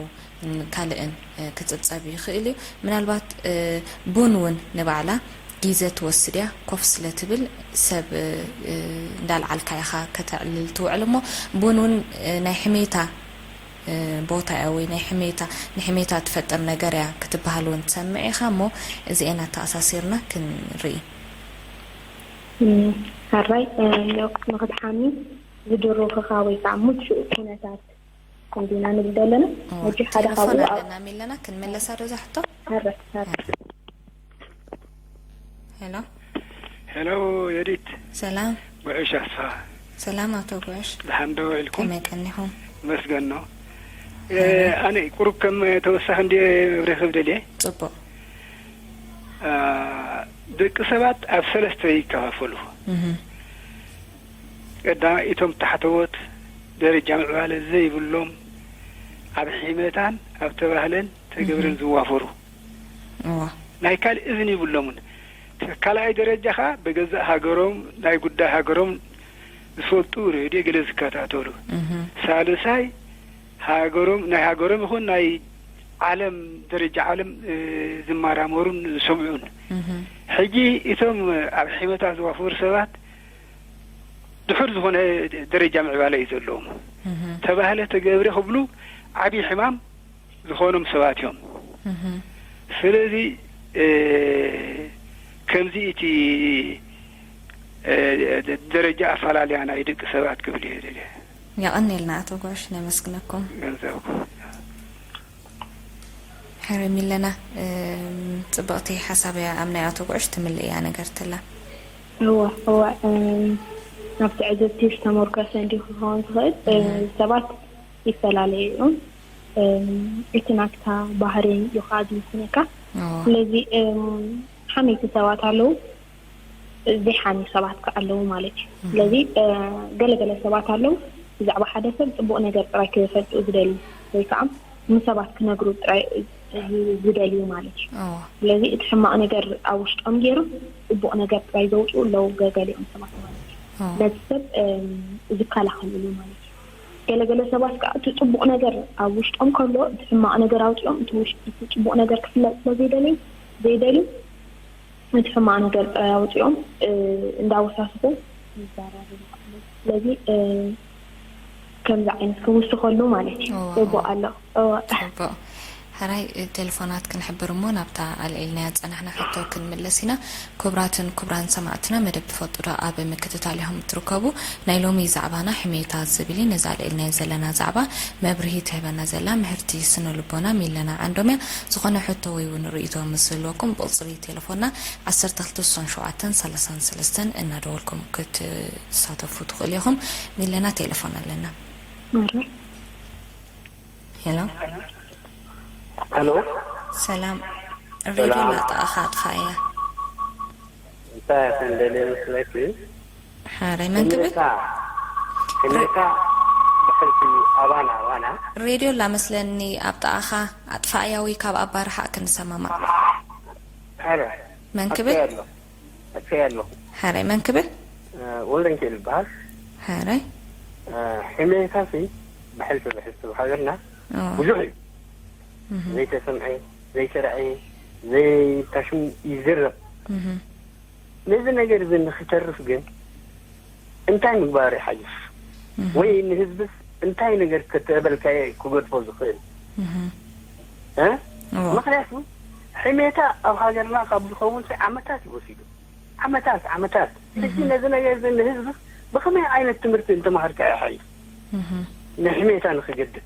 ም፣ ካልእን፣ እ፣ ክጽብጸብ ይኽእል እዩ። ምናልባት፣ እ፣ ቡን እውን ንባዕላ ግዜ ትወስድ እያ። ኮፍ ስለ ትብል ሰብ፣ እ፣ እ፣ እንዳልዓልካ ኢኻ ከተዕልል ትውዕል እሞ፣ ቡን እውን፣ እ፣ ናይ ሕሜታ፣ እ፣ ቦታ እያ ወይ ናይ ሕሜታ፣ ንሕሜታ ትፈጥር ነገር እያ ክትበሃል እውን ትሰምዕ ኢኻ እሞ፣ እዚኤን ኣተኣሳሲርና ክንርኢ። እም፣ ሕራይ፣ እ፣ ንወቅቲ ንክትሓሚ ዝድርኹኻ ወይ ከዓ ምቹእ ኩነታት እንዲና ንብል ዘለና። ሕጂ ሓደ ቴሌፎን ካብኡ ኣለና ሚለና፣ ክንመለሳ ዶ እዛ ሕቶ? ሕራይ፣ ሕራይ። ሄሎ። ሄሎ፣ የዲት። ሰላም። ጉዕሽ ኣስፋ። ሰላም ኣቶ ጉዕሽ። ደሓን ዶ ኢልኩም? ከመይ ቀኒኹም? መስገን ነው። እ፣ ኣነ ቁሩብ ከም ተወሳኺ እንዲ ረኽብ ደልየ። ጽቡቕ። አ፣ ደቂ ሰባት ኣብ ሰለስተ ይከፋፈሉ። እህ፣ ቀዳማይ፣ እቶም ታሕተዎት ደረጃ ምዕባለ ዘይብሎም፣ ኣብ ሒመታን ኣብ ተባህለን ተገብረን ዝዋፈሩ። እዋ። ናይ ካልእ እዝኒ ይብሎምን። ካልኣይ ደረጃ ኸዓ ብገዛእ ሃገሮም፣ ናይ ጉዳይ ሃገሮም ዝፈልጡ፣ ሬድዮ ገለ ዝከታተሉ። እህ፣ ሳልሳይ፣ ሃገሮም፣ ናይ ሃገሮም ይኹን ናይ ዓለም፣ ደረጃ ዓለም፣ እ፣ ዝመራመሩን ዝሰምዑን። እህ፣ ሕጂ እቶም ኣብ ሒመታ ዝዋፈሩ ሰባት ድሑር ዝኾነ ደረጃ ምዕባለ እዩ ዘለዎም። እህ፣ ተባህለ ተገብረ ክብሉ ዓብዪ ሕማም ዝኾኖም ሰባት እዮም። እህ፣ ስለዚ፣ እ፣ ከምዚ እቲ፣ እ፣ ደረጃ ኣፈላልያ ናይ ደቂ ሰባት ክብል እየ ደልየ። የቐንየልና ኣቶ ጉዕሽ፣ ነመስግነኩም። ገንዘብኩ። ሕርም ኢለና። እም፣ ጽብቕቲ ሓሳብ እያ፣ ኣብ ናይ ኣቶ ጉዕሽ ትምልእ እያ ነገር ትላ። እወ፣ እወ፣ እም፣ ናብ ትዕዝብቲ ዝተመርኮሰ እንዲሁ ክኸውን ዝኽእል። እ፣ ሰባት ይፈላለዩ እዮም። እም፣ እቲ ናትካ ባህሪ እዩ ከዓ ዝውስነካ። እዎ። ስለዚ፣ እም፣ ሓመይቲ ሰባት ኣለዉ፣ ዘይሓምዩ ሰባት ከዓ ኣለዉ ማለት እዩ። ስለዚ፣ እ፣ ገለገለ ሰባት ኣለዉ፣ ብዛዕባ ሓደ ሰብ ጽቡቕ ነገር ጥራይ ክፈልጡ ዝደልዩ፣ ወይ ከዓ ንሰባት ክነግሩ ጥራይ ዝ-፣ ዝደልዩ ማለት እዩ። እዎ። ስለዚ፣ እቲ ሕማቕ ነገር ኣብ ውሽጦም ገይሮም ጽቡቕ ነገር ጥራይ ዘውፅኡ ኣለዉ፣ ገ-፣ ገሊኦም ሰባት ማለት እዩ። እዎ። ነቲ ሰብ፣ እም፣ ዝከላኸልሉ ማለት እዩ። ገለገለ ሰባት ከዓ እቲ ጽቡቕ ነገር ኣብ ውሽጦም ከሎ፣ እቲ ሕማቕ ነገር ኣውፂኦም፣ እቲ ውሽ-፣ እቲ ጽቡቕ ነገር ክፍለጥ ስለ ዘይደልዩ፣ ዘይደልዩ፣ እቲ ሕማቕ ነገር ጥራይ ኣውፂኦም፣ እ፣ እንዳወሳስኹ ይዘራረቡ። ስለዚ፣ እ፣ ከምዚ ዓይነት ክውስኸሉ ማለት እዩ። እዎ፣ ጽቡቕ እዎ። ኣሎ። እዎ። ጽቡቕ። ሕራይ ቴሌፎናት ክንሕብር እሞ ናብታ ኣልዒልናያ ዝጸናሕና ሕቶ ክንምለስ ኢና። ክቡራትን ክቡራን ሰማዕትና፣ መደብ ትፈልጡ ዶ ኣብ ምክትታል ኢኹም እትርከቡ። ናይ ሎሚ ዛዕባና ሕሜታ ዝብል እዩ። ነዛ ኣልዒልናዮ ዘለና ዛዕባ መብርሂ ትህበና ዘላ ምህርቲ ስነ ልቦና ሚለና ዓንዶም እያ። ዝኾነ ሕቶ ወይ እውን ርእይቶ ምስ ዝህልወኩም ብቁጽሪ ቴሌፎንና ዓሰርተ ክልተ ስሳን ሸውዓተን ሰላሳን ሰለስተን እናደወልኩም ክትሳተፉ ትኽእሉ ኢኹም። ሚለና ቴሌፎን ኣለና። ሄሎ። ሄሎ። ሰላም። ሬድዮ ሰላም። ላጣ ኣኻ ኣጥፋእያ። እንታይ ክንደልየ መስለኪ? ሓረይ መን ክብል? ሕሜታ፣ ሕሜታ ብሕልፊ ኣባና፣ ኣባና። ሬድዮ ላመስለኒ ኣብ ጥቓኻ ኣጥፋእያ ወይ ካብ ኣባርሓ ክንሰማማዕ። ኣረ፣ መን ክብል? ኣጥፋእያ ኣሎ። ኣጥፋእያ ኣሎ። ሓረይ መን ክብል? እ፣ ወልደንኪኤል ይበሃል። ሓረይ። እ፣ ሕሜታሲ ብሕልፊ፣ ብሕልፊ ኣብ ሃገርና ኦ። ብዙሕ እዩ። እህ። ዘይተሰምዐ፣ ዘይተረኣየ፣ ዘይታሽሙ ይዝረብ። እህ። ነዚ ነገር እዚ ንኽተርፍ ግን እንታይ ምግባር ይሓይሽ? እህ። ወይ ንህዝብስ እንታይ ነገር ከተበልካየ ክገድፎ ዝኽእል? እህ። እ? እዎ። ምኽንያቱ ሕሜታ ኣብ ሃገርና ካብ ዝኸውን ዓመታት እዩ ወሲዱ። ዓመታት፣ ዓመታት። ሕጂ እህ። ነዚ ነገር እዚ ንህዝብስ ብኸመይ ዓይነት ትምህርቲ እንተማሃርካ ይሓይሽ? እህ። ንሕሜታ ንኽገድፍ።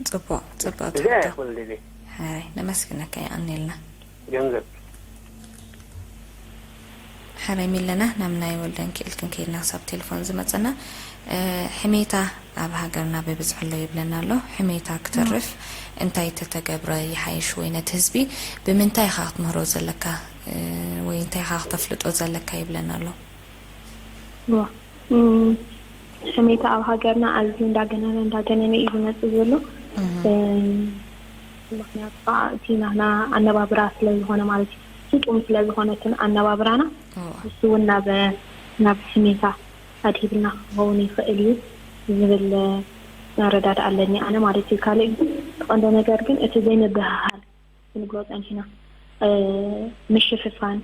ጽቡቕ፣ ጽቡቕ እዚ ትሕቶ። ኣይኹን ልቤ። ሓራይ፣ ነመስግነካ፣ የቐንየልና። ገንዘብ። ሓራይ ሚለና፣ ናብ ናይ ወልደንኪኤል ክንከይድና ክሳብ ቴሌፎን ዝመጸና። እ፣ ሕሜታ ኣብ ሃገርና ብብዝሒ ኣሎ ይብለና ኣሎ። ሕሜታ ክተርፍ እንታይ ተተገብረ ይሓይሽ ወይ ነቲ ህዝቢ ብምንታይ ኢኻ ክትምህሮ ዘለካ፣ እ፣ ወይ እንታይ ኢኻ ክተፍልጦ ዘለካ ይብለና ኣሎ። እዋ፣ እም፣ ሕሜታ ኣብ ሃገርና ኣዝዩ እንዳገነነ፣ እንዳገነነ እዩ ዝመጽእ ዘሎ። እህ። እም፣ ምኽንያቱ ከዓ እቲ ናህና ኣነባብራ ስለ ዝኾነ ማለት እዩ። ስጡም ስለ ዝኾነ እቲ ኣነባብራና፣ እዋ። ንሱ እውን ናብ፣ ናብ ሕሜታ ኣድሂብና ክኸውን ይኽእል እዩ ዝብል ኣረዳድኣ ኣለኒ ኣነ ማለት እዩ። ካልእ ግን፣ እቲ ቀንዲ ነገር ግን እቲ ዘይምብህሃል ክንብሎ ጸኒሕና፣ እ፣ ምሽፍፋን፣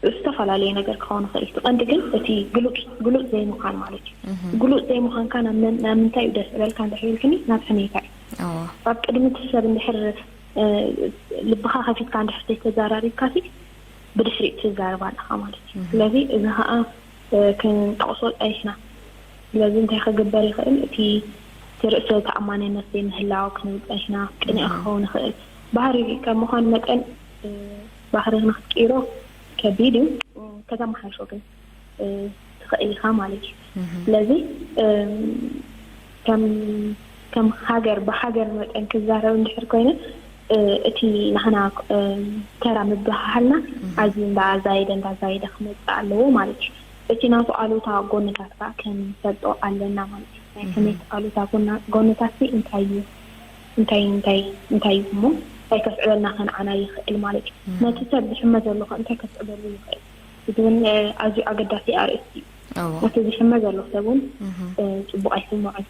ዝተፈላለየ ነገር ክኸውን ይኽእል። እቲ ቀንዲ ግን እቲ ግሉጽ፣ ግሉጽ ዘይምዃን ማለት እዩ። እህ። ግሉጽ ዘይምዃንካ ናብ መን-፣ ናብ ምንታይ እዩ ደስ ዝብለካ እንድሕር ኢልክኒ፣ ናብ ሕሜታ እዩ። እዎ። ኣብ ቅድሚ እቲ ሰብ እንድሕር፣ እ፣ ልብኻ ከፊትካ እንድሕር ዘይተዘራሪብካሲ፣ ብድሕሪኡ ትዛረብ ኣለኻ ማለት እዩ። እህ። ስለዚ እዚ ኸኣ፣ እ፣ ክንጠቕሶ ጸኒሕና። ስለዚ እንታይ ክግበር ይኽእል? እቲ፣ እቲ ርእሰ ተኣማንነት ዘይምህላው ክንብል ጸኒሕና። ቅኑዕ እህ። ክኸውን ይኽእል። ባህሪ ከም ምዃኑ መጠን፣ እ፣ ባህርና ክትቅይሮ ከቢድ እዩ። እ፣ ከተመሓይሾ ግን፣ እ፣ ትኽእል ኢኻ ማለት እዩ። እህ። ስለዚ፣ እ፣ ከም፣ ከም ሃገር፣ ብሃገር መጠን ክዛረብ እንድሕር ኮይነ፣ እ፣ እቲ ናህና፣ እ፣ ተራ ምብህሃልና እህ። ኣዝዩ እንዳዛየደ፣ እንዳዛየደ ክመጽእ ኣለዎ ማለት እዩ። እቲ ናቱ ኣሉታ ጎንታት ከኣ ክንፈልጦ ኣለና ማለት እዩ። ናይ እህ። ሕሜት ኣሉታ ጎና-፣ ጎንታትሲ እንታይ እዩ? እንታይ፣ እንታይ፣ እንታይ እዩ እሞ? እንታይ ከስዕበልና ከንዓና ይኽእል ማለት እዩ? እህ። ነቲ ሰብ ዝሕመ ዘሎ ከ እንታይ ከስዕበሉ ይኽእል? እዚ እውን፣ እ፣ ኣዝዩ ኣገዳሲ ኣርእስቲ እዩ። እዎ። ነቲ ዝሕመ ዘሎ ሰብ እውን፣ እህ። እ፣ ጽቡቕ ኣይስምዖን።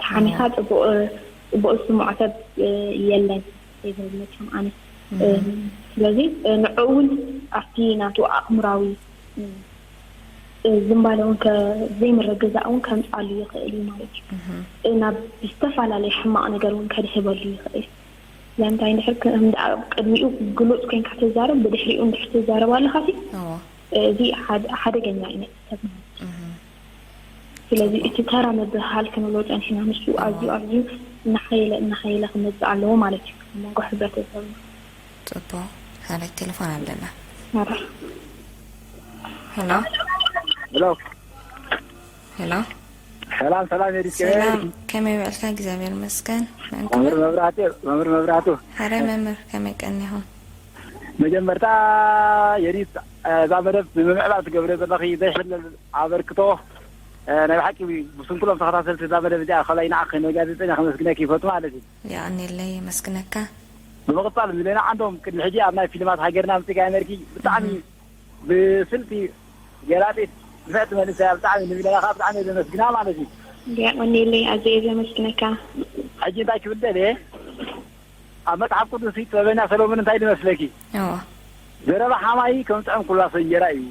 ተሓሚኻ እዎ። ጽቡቕ፣ እ፣ ጽቡቕ ዝስምዖ ሰብ፣ እ፣ የለን። ይብል መቸም ኣነ። እህ። እ፣ ስለዚ፣ እ፣ ንዕኡ እውን ኣብቲ ናቱ ኣእምራዊ፣ እ፣ እ፣ ዝንባለ እውን ከ-፣ ዘይምርግጋእ እውን ከምጽኣሉ ይኽእል እዩ ማለት እዩ። እህ። እ፣ ናብ ዝተፈላለየ ሕማቕ ነገር እውን ከድህበሉ ይኽእል። ስለምንታይ እንድሕር ከ-፣ እንዳ-፣ ቅድሚኡ ግሉጽ ኮይንካ ትዛረብ፣ ብድሕሪኡ እንድሕር ትዛረብ ኣለኻሲ፣ እዎ። እዚ ሓደ-፣ ሓደገኛ እዩ ነቲ ሰብ ማለት እዩ። እህ። ስለዚ እቲ ተራ ምብህሃል ክንብሎ ጸኒሕና፣ ንሱ እዎ። ኣዝዩ፣ ኣዝዩ እናሓየለ፣ እናሓየለ ክመጽእ ኣለዎ ማለት እዩ ኣብ መንጎ ሕብረተሰብና። ጽቡቕ። ሓደ ቴሌፎን ኣለና። መራ። ሄሎ። ሄሎ። ሄሎ። ሰላም፣ ሰላም፣ የዲት ከመይ ሰላም፣ ኣለኪ? ከመይ ውዕልካ? እግዚኣብሔር ይመስገን። መን መምህር ክብል? መብራህቱ፣ መምህር መብራህቱ። ሓራይ መምህር፣ ከመይ ቀኒኹም? መጀመርታ የዲት፣ እዛ መደብ ንምምዕባል ትገብርዮ ዘለኺ ዘይሕለል ኣበርክቶ፣ እ፣ ናይ ብሓቂ ብስንኩሎም ተኸታተልቲ እዛ መደብ እዚኣ፣ ከላይ ንዓኺ ንጋዜጠኛ ከመስግነኪ ይፈቱ ማለት እዩ። የቐንየለይ፣ የመስግነካ። ብምቕጻል ሚለና ዓንዶም ቅድሚ ሕጂ ኣብ ናይ ፊልማት ሃገርና ኣምጺእካያ ነርኪ፣ ብጣዕሚ እህ። ብስልቲ ገላጺት ንፍዕቲ መንእሰያ፣ ብጣዕሚ ንሚለና ከዓ ብጣዕሚ እየ ዘመስግና ማለት እዩ። የቐንየለይ፣ ኣዝየ እየ ዘመስግነካ። ሕጂ እንታይ ክብል ደልየ፣ ኣብ መጽሓፍ ቅዱስ ጥበበኛ ሰሎሞን እንታይ ድመስለኪ? እዎ። ዘረባ ሓማይ ከም ጥዑም ኩላሶ እንጀራ እዩ፣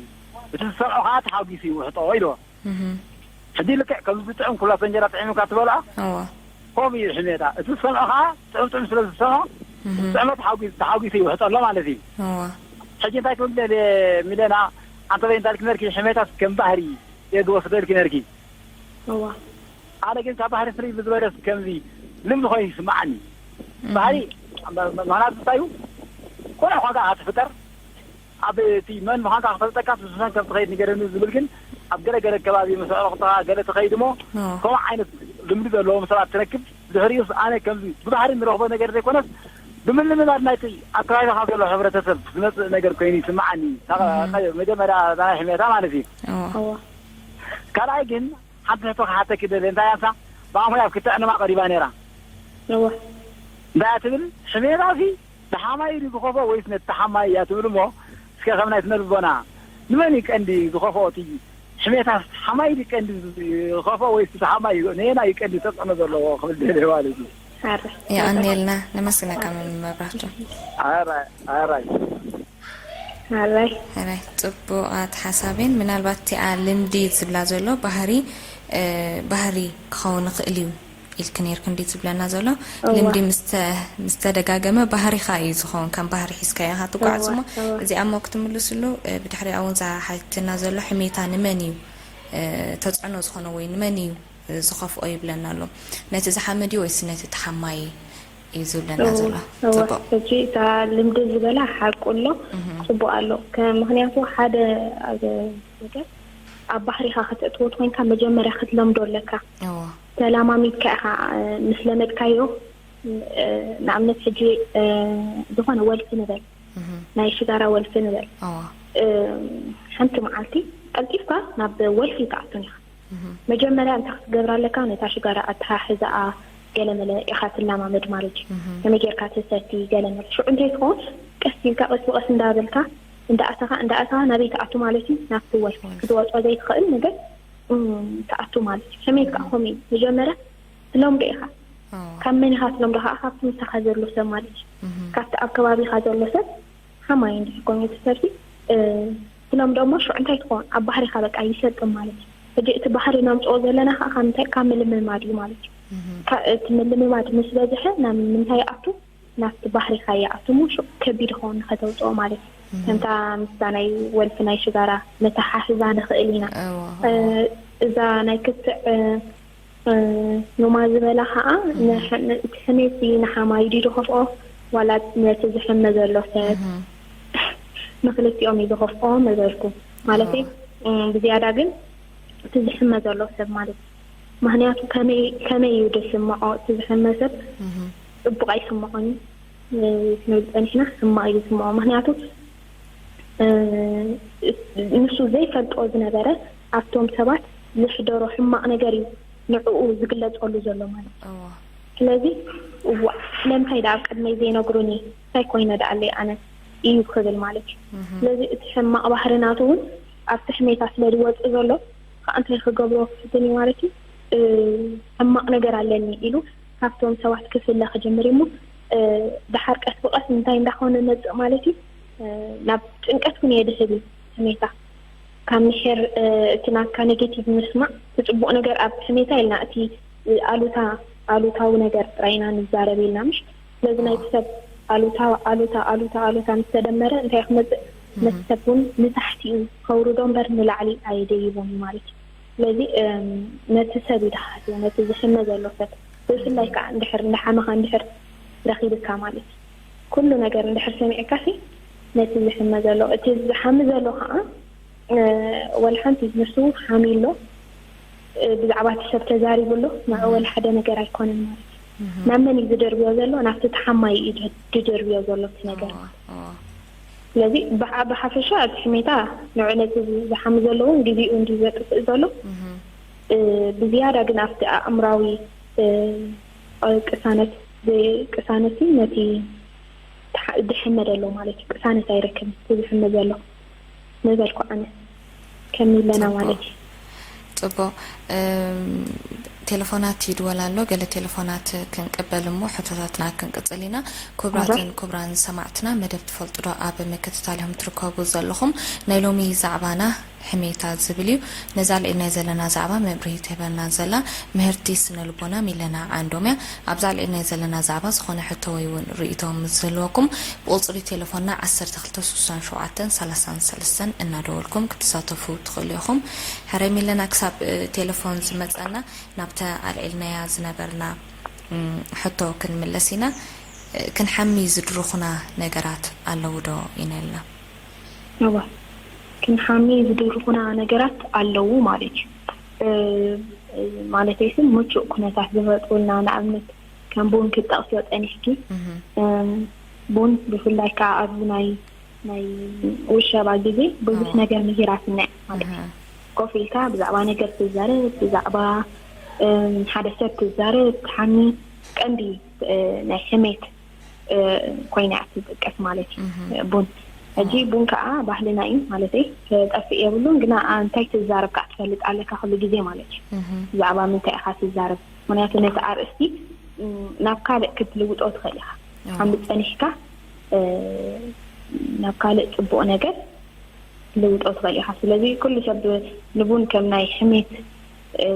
እቲ ዝሰምዖ ከዓ ተሓጒሱ ይውሕጦ ኢልዎ። እህ። ሕጂ ልክዕ ከምዚ ጥዑም ኩላሶ እንጀራ ጥዒሙካ ትበልዖ? እዎ። ከምኡ እዩ ሕሜታ። እቲ ዝሰምዖ ከዓ ጥዑም ጥዑም ስለ ዝሰምዖ፣ እቲ ጥዕመት ሓጒ-፣ ተሓጒሱ ይውሕጠሎ ማለት እዩ። ሕጂ እንታይ ክብል ደልየ፣ ሚለና፣ ኣንተ በይ እንዳልኪ ነርኪ፣ ሕሜታስ ከም ባህሪ እየ ዝወስደልኪ ነርኪ። ኣነ ግን ካብ ባህሪ ፍልይ ብዝበለስ ከምዚ ልምዲ ኮይኑ ይስምዓኒ። ባህሪ፣ ምኽንያቱ እንታይ እዩ? ኮነ ኳንካ ክትፍጠር፣ ኣብ እቲ መን ምዃንካ ክፈልጠካ፣ ስሱሰን ከም ትኸይድ ንገረኒ ዝብል ግን፣ ኣብ ገለ ገለ ከባቢ ምስ ኣዕሩኽትኻ ገለ ትኸይድ እሞ፣ ከምኡ ዓይነት ልምዲ ዘለዎም ሰባት ትረክብ። ድሕሪኡስ ኣነ ከምዚ ብባህሪ ንረኽቦ ነገር ዘይኮነስ፣ ብምልምማድ ናይቲ ኣከባቢኻ ዘሎ ሕብረተሰብ ዝመጽእ ነገር ኮይኑ ይስምዓኒ። እታ መጀመርያ እዛ ናይ ሕሜታ ማለት እዩ። ካልኣይ ግን፣ ሓንቲ ሕቶ ክሓተኪ ደልየ፣ እንታይ ኣንሳ ብኣሞይ ኣብ ክልተ ዕንማ ቀሪባ ነይራ። እንታይ እያ ትብል? ሕሜታሲ ደሓማይ ድዩ ዝኸፍኦ ወይስ ነቲ ተሓማይ እያ ትብል እሞ፣ እስከ ከም ናይ ስነ ልቦና ንመን እዩ ቀንዲ ዝኸፍኦ? እቲ ሕሜታስ ተሓማይ ድዩ ቀንዲ ዝኸፍኦ ወይስ ተሓማይ እዩ? ነየናይ እዩ ቀንዲ ተጽዕኖ ዘለዎ ክብል ደልየ ማለት እዩ። ኣረ፣ የቐንየልና፣ ነመስግነካ መምህር መብራህቱ። ኣራይ፣ ኣራይ። ኣራይ። ኣራይ፣ ጽቡቓት ሓሳቤን። ምናልባት እቲኣ ልምዲ ዝብላ ዘሎ ባህሪ፣ እ፣ ባህሪ ክኸውን ይኽእል እዩ ኢልክ ነይርክ እንዲ ዝብለና ዘሎ። እዋ። ልምዲ ምስ ተ-፣ ምስ ተደጋገመ ባህሪኻ እዩ ዝኸውን፣ ከም ባህሪ ሒዝካዮ ኢኻ ትጓዓዝ እዋ፣ እሞ፣ እዋ። እዚኣ እሞ ክትምልስሉ፣ እ፣ ብድሕሪኣ እውን እዛ ሓቲትና ዘሎ ሕሜታ ንመን እዩ፣ እ፣ ተጽዕኖ ዝኾነ ወይ ንመን እዩ ዝኸፍኦ ይብለና ኣሎ። ነቲ ዝሓመ ድዩ ወይስ ነቲ ተሓማይ እዩ ዝብለና እዎ፣ ዘሎ? እዎ። ጽቡቕ። ሕጂ እታ ልምዲ ዝበላ ሓቁ ኣሎ፣ እህ። ጽቡቕ ኣሎ። ከ-፣ ምኽንያቱ ሓደ ኣብ ነገር ኣብ ባህሪኻ ከተእትዎ ተኾይንካ መጀመርያ ክትለምዶ ኣለካ። እዎ። ተላማሚድካ ኢኻ፣ እ፣ ምስ ለመድካዮ፣ እ፣ ንኣብነት ሕጂ፣ እ፣ ዝኾነ ወልፊ ንበል፣ እህ። ናይ ሽጋራ ወልፊ ንበል። እዎ። እ፣ ሓንቲ መዓልቲ ቀልጢፍካ ናብ ወልፊ ኣይትኣቱን ኢኻ። እህ። መጀመርያ እንታይ ክትገብር ኣለካ? ነታ ሽጋራ ኣተሓሕዛኣ ገለመለ ኢኻ ትለማመድ ማለት እዩ። እህ። ከመይ ጌርካ ትሰቲ ገለመለ። ሽዑ እንታይ ትኸውን? ቀስ ኢልካ፣ ቀስ ብቐስ እንዳበልካ፣ እንዳኣተኻ፣ እንዳኣተኻ ናበይ ትኣቱ ማለት እዩ? ናብቲ ወልፊ። ወልፊ። ክትወጾ ዘይትኽእል ነገር፣ እም፣ ትኣቱ ማለት እዩ። ሕሜት ከዓ ከምኡ እዩ። መጀመርያ ትለምዶ ኢኻ። ኣዎ። ካብ መን ኢኻ ትለምዶ ከዓ? ካብቲ ምሳኻ ዘሎ ሰብ ማለት እዩ። እህ። ካብቲ ኣብ ከባቢኻ ዘሎ ሰብ ሓማይ እንድሕር ኮይኑ እቲ ሰብሲ፣ እ፣ ትለምዶ እሞ ሽዑ እንታይ ትኸውን? ኣብ ባህሪኻ በቃ ይሰልጥን ማለት እዩ። ሕጂ እቲ ባህሪ ነምጽኦ ዘለና ከዓ ካብ ምንታይ? ካብ ምልምማድ እዩ ማለት እዩ። እህ። ካ-፣ እቲ ምልምማድ ምስ በዝሐ ናብ ምንታይ ይኣቱ? ናብቲ ባህሪኻ ይኣቱ እሞ ሽዑ ከቢድ ይኸውን ንኸተውጽኦ ማለት እዩ። እህ። ከምታ ምስታ ናይ ወልፊ ናይ ሽጋራ ነተሓሕዛ ንኽእል ኢና። እዎ፣ እ፣ እዎ። እዛ ናይ ክትዕ፣ እ፣ እ፣ ኖማ ዝበላ ኸዓ እህ። ንሕ-፣ ን-፣ እቲ ሕሜት እዩ ንሓማይ ድዩ ዝኸፍኦ ዋላ ነቲ ዝሕመ ዘሎ ሰብ? እህ። ንኽልቲኦም እዩ ዝኸፍኦ ምበልኩ። ማለተይ፣ እዎ። እ፣ ብዝያዳ ግን እቲ ዝሕመ ዘሎ ሰብ ማለት እዩ። ምኽንያቱ ከመይ፣ ከመይ እዩ ዝስምዖ? እቲ ዝሕመ ሰብ እህ። ጽቡቕ ኣይስምዖን እዩ። እ፣ ክንብል ጸኒሕና፣ ሕማቕ እዩ ዝስምዖ። ምኽንያቱ፣ እ፣ ንሱ ዘይፈልጦ ዝነበረ ኣብቶም ሰባት ዘሕደሮ ሕማቕ ነገር እዩ ንዕኡ ዝግለጸሉ ዘሎ ማለት እዩ። እዋ። ስለዚ፣ እዋእ፣ ስለምንታይ ደኣ ኣብ ቅድመይ ዘይነግሩኒ? እንታይ ኮይነ ደኣ ኣለይ ኣነ? እዩ ክብል ማለት እዩ። እህ። ስለዚ እቲ ሕማቕ ባህሪ ናቱ እውን ኣብቲ ሕሜታ ስለ ዝወጽእ ዘሎ፣ ከዓ እንታይ ክገብሮ ክፍትን እዩ ማለት እዩ። እ፣ ሕማቕ ነገር ኣለኒ ኢሉ ካብቶም ሰባት ክፍለ ክጅምር እዩ እሞ፣ እ፣ ደሓር ቀስ ብቐስ እንታይ እንዳኾነ መጽእ ማለት እዩ። እ፣ ናብ ጭንቀት እውን የድህብ እዩ ሕሜታ። ካብ ምሒር፣ እ፣ እቲ ናትካ ኔጌቲቭ ምስማዕ፣ እቲ ጽቡቕ ነገር ኣብ ሕሜታ ኢልና፣ እቲ፣ እ፣ ኣሉታ፣ ኣሉታዊ ነገር ጥራይ ኢና ንዛረብ ኢልና፣ ምሽ? ስለዚ ናይቲ ሰብ ኣሉታ፣ ኣሉታ፣ ኣሉታ፣ ኣሉታ ምስ ተደመረ እንታይ ክመጽእ? እህ። ነቲ ሰብ እውን ንታሕቲ እዩ ከውርዶ እምበር ንላዕሊ ኣየደይቦን እዩ ማለት እዩ። ስለዚ፣ እም፣ ነቲ ሰብ እዩ ዝሓስብ፣ ነቲ ዝሕመ ዘሎ ሰብ። ብፍላይ እህ። ከዓ እንድሕር እንዳሓመኻ እንድሕር ረኺብካ ማለት እዩ። ኩሉ ነገር እንድሕር ሰሚዕካሲ ነቲ ዝሕመ ዘሎ፣ እቲ ዝሓሚ ዘሎ ከዓ፣ እ፣ ወላ ሓንቲ ንሱ ሓሚ ኣሎ፣ እ፣ ብዛዕባ እቲ ሰብ ተዛሪቡ ኣሎ፣ ንዑ እህ። ወላ ሓደ ነገር ኣይኮነን ማለት እዩ። እህ። ናብ መን እዩ ዝደርብዮ ዘሎ? ናብቲ ተሓማይ እዩ ድ-፣ ዝደርብዮ ዘሎ እቲ ነገር። እዋ፣ እዋ። ስለዚ ብሓ-፣ ብሓፈሻ እቲ ሕሜታ ንዑ ነቲ ዝ-፣ ዝሓሚ ዘሎ እውን ግዜኡ እንድዩ ዘጥፍእ ዘሎ። እህ። እ፣ ብዝያዳ ግን ኣብቲ ኣእምራዊ፣ እ፣ ቅሳነት፣ ዘይ-፣ ቅሳነት እዩ ነቲ ተሓ-፣ ዝሕመ ዘሎ ማለት እዩ። ቅሳነት ኣይረክብን፣ እቲ ዝሕመ ዘሎ ምበልኩ ኣነ። ከሚለና ጽቡቕ። ማለት እዩ። ጽቡቕ። እም፣ እቲ ቴሌፎናት ይድወል ኣሎ። ገለ ቴሌፎናት ክንቅበል እሞ ሕቶታትና ክንቅጽል ኢና። ክቡራትን ክቡራን ሰማዕትና፣ መደብ ትፈልጡ ዶ ኣብ ምክትታል ኢኹም ትርከቡ ዘለኹም። ናይ ሎሚ ዛዕባና ሕሜታ ዝብል እዩ። ነዛ ኣልዒልናዮ ዘለና ዛዕባ መብርሂ ትህበና ዘላ ምህርቲ ስነ ልቦና ሚለና ዓንዶም እያ። ኣብዛ ኣልዒልናዮ ዘለና ዛዕባ ዝኾነ ሕቶ ወይ እውን ርእይቶ ምስ ዝህልወኩም ብቁጽሪ ቴሌፎንና ዓሰርተ ክልተ ስሳን ሸውዓተን ሰላሳን ሰለስተን እናደወልኩም ክትሳተፉ ትኽእሉ ኢኹም። ሕራይ ሚለና፣ ክሳብ እ፣ ቴሌፎን ዝመጸና ናብተ ኣልዒልናያ ዝነበርና እም፣ ሕቶ ክንምለስ ኢና። እ፣ ክንሓሚ ዝድርኹና ነገራት ኣለዉ ዶ? ኢና ኢልና። እዋ ክንሓሚ ዝድርኹና ነገራት ኣለዉ ማለት እዩ። እ፣ ማለተይ ስም ምቹእ ኩነታት ዝፈጥሩልና፣ ንኣብነት ከም ቡን ክትጠቕስዮ ጸኒሕኪ። እህ፣ እም፣ ቡን ብፍላይ ከዓ ኣብዚ ናይ ናይ ውሸባ ግዜ ብዙሕ እዋ። ነገር ምሂራትና እያ ማለት እዩ። እህ፣ ኮፍ ኢልካ ብዛዕባ ነገር ትዛረብ፣ ብዛዕባ እም፣ ሓደ ሰብ ትዛረብ፣ ትሓሚ ቀንዲ እ፣ ናይ ሕሜት እ፣ ኮይና እያ ትጥቀስ ማለት እዩ እህ፣ ቡን። ሕጂ ቡን ከዓ ባህልና እዩ ማለተይ ክጠፍእ የብሉን፣ ግና እንታይ ትዛረብ ከዓ ትፈልጥ ኣለካ ኩሉ ግዜ ማለት እዩ። እህ፣ ብዛዕባ ምንታይ ኢኻ ትዛረብ? ምክንያቱ ነቲ ኣርእስቲ እም፣ ናብ ካልእ ክትልውጦ ትኽእል ኢኻ። እዋ። ሓምድ ጸኒሕካ እ፣ ናብ ካልእ ጽቡቕ ነገር ክትልውጦ ትኽእል ኢኻ። ስለዚ ኩሉ ሰብ ንቡን ከም ናይ ሕሜት እ፣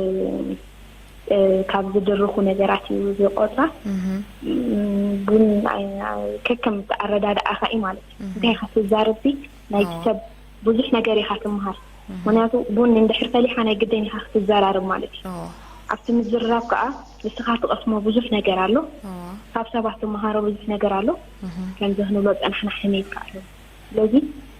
እ፣ ካብ ዝድርኹ ነገራት እዩ ዝቆጽራ። እህ፣ እም፣ ቡን ኣይ- ኣይ- ከከም እቲ ኣረዳድኣኻ እዩ ማለት እዩ። እህ። እንታይ ኢኻ ትዛረብ ሲ ናይቲ እዋ። ሰብ ብዙሕ ነገር ኢኻ ትምሃር። ምክንያቱ ቡን እንድሕር ፈሊሓ ናይ ግድን ኢኻ ክትዘራረብ ማለት እዩ። እዋ። ኣብቲ ምዝርራብ ከዓ ንስኻ ትቐስሞ ብዙሕ ነገር ኣሎ። እዋ። ካብ ሰባት ትምሃሮ ብዙሕ ነገር ኣሎ። እህ፣ ከምዚ ክንብሎ ዝጸናሕና ሕሜት ከዓ ኣሎ። ስለዚ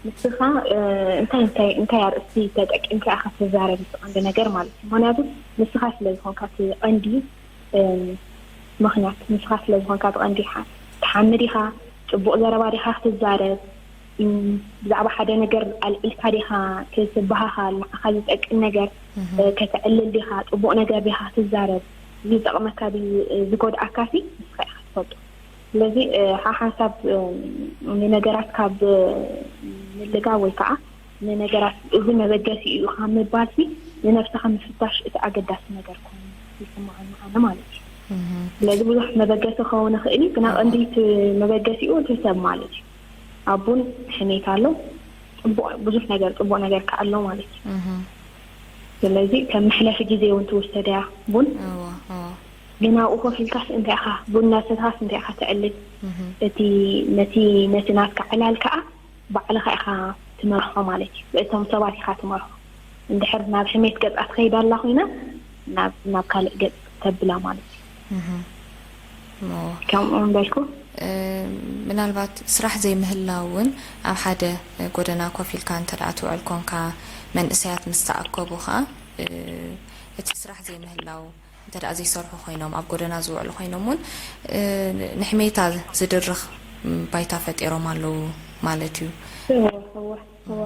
ንስኻ እ፣ እንታይ እንታይ እንታይ ኣርእስቲ ተጠቂምካ ኢኻ ትዛረብ እቲ ቀንዲ ነገር ማለት እዩ። ምክንያቱ ንስኻ ስለ ዝኾንካ እቲ ቀንዲ እ፣ ምኽንያት፣ ንስኻ ስለ ዝኾንካ እቲ ቀንዲ ሓ- ትሓሚ ዲኻ? ጽቡቕ ዘረባ ዲኻ ክትዛረብ? እም፣ ብዛዕባ ሓደ ነገር ኣልዒልካ ዲኻ ክትበሃሃል? ንዓኻ ዝጠቅም ነገር እህ፣ እ፣ ከተዕልል ዲኻ? ጽቡቕ ነገር ዲኻ ክትዛረብ? ዝጠቕመካ ድዩ እ፣ ዝጎድኣካ ሲ ንስኻ ኢኻ ትፈልጦ። ስለዚ እ፣ ሓሓንሳብ እ፣ ንነገራት ካብ እ፣ ምልጋብ ወይ ከዓ ንነገራት እዚ መበገሲ እዩ ካብ ምባል ሲ ንነብስኻ ምፍታሽ እቲ ኣገዳሲ ነገር ኮይኑ ይስምዓኒ ኣነ ማለት እዩ። እህ፣ ስለዚ ብዙሕ መበገሲ ክኸውን ይኽእል እዩ፣ ግና ቀንዲ እቲ መበገሲኡ እቲ ሰብ ማለት እዩ። ኣብ ቡን ሕሜት ኣሎ፣ ጽቡቕ ብዙሕ ነገር ጽቡቕ ነገር ከዓ ኣሎ ማለት እዩ። እህ፣ ስለዚ ከም መሕለፊ ግዜ እውን ትውሰድ እያ ቡን። እዋ፣ እዋ። ግን ኣብኡ ኮፍ ኢልካስ እንታይ ኢኻ ቡን እናሰትኻስ እንታይ ኢኻ ተዕልል? እህ፣ እቲ ነቲ ነቲ ናትካ ዕላል ከዓ ባዕልኻ ኢኻ ትመርሖ ማለት እዩ። እቶም ሰባት ኢኻ ትመርሖ። እንድሕር ናብ ሕሜት ገጻ ትኸይድ ኣላ ኮይና ናብ ናብ ካልእ ገጽ ተብላ ማለት እዩ። እህ፣ እዋ። ከምኡ እንዳልኩ እ፣ ምናልባት ስራሕ ዘይምህላው እውን ኣብ ሓደ ጎደና ኮፍ ኢልካ እንተ ደኣ ትውዕል ኮንካ፣ መንእሰያት ምስ ተኣከቡ ኸኣ እ፣ እቲ ስራሕ ዘይምህላው እንተ ደኣ ዘይሰርሑ ኮይኖም ኣብ ጎደና ዝውዕሉ ኮይኖም እውን እ፣ ንሕሜታ ዝድርኽ ባይታ ፈጢሮም ኣለዉ ማለት እዩ። እወ እወ እወ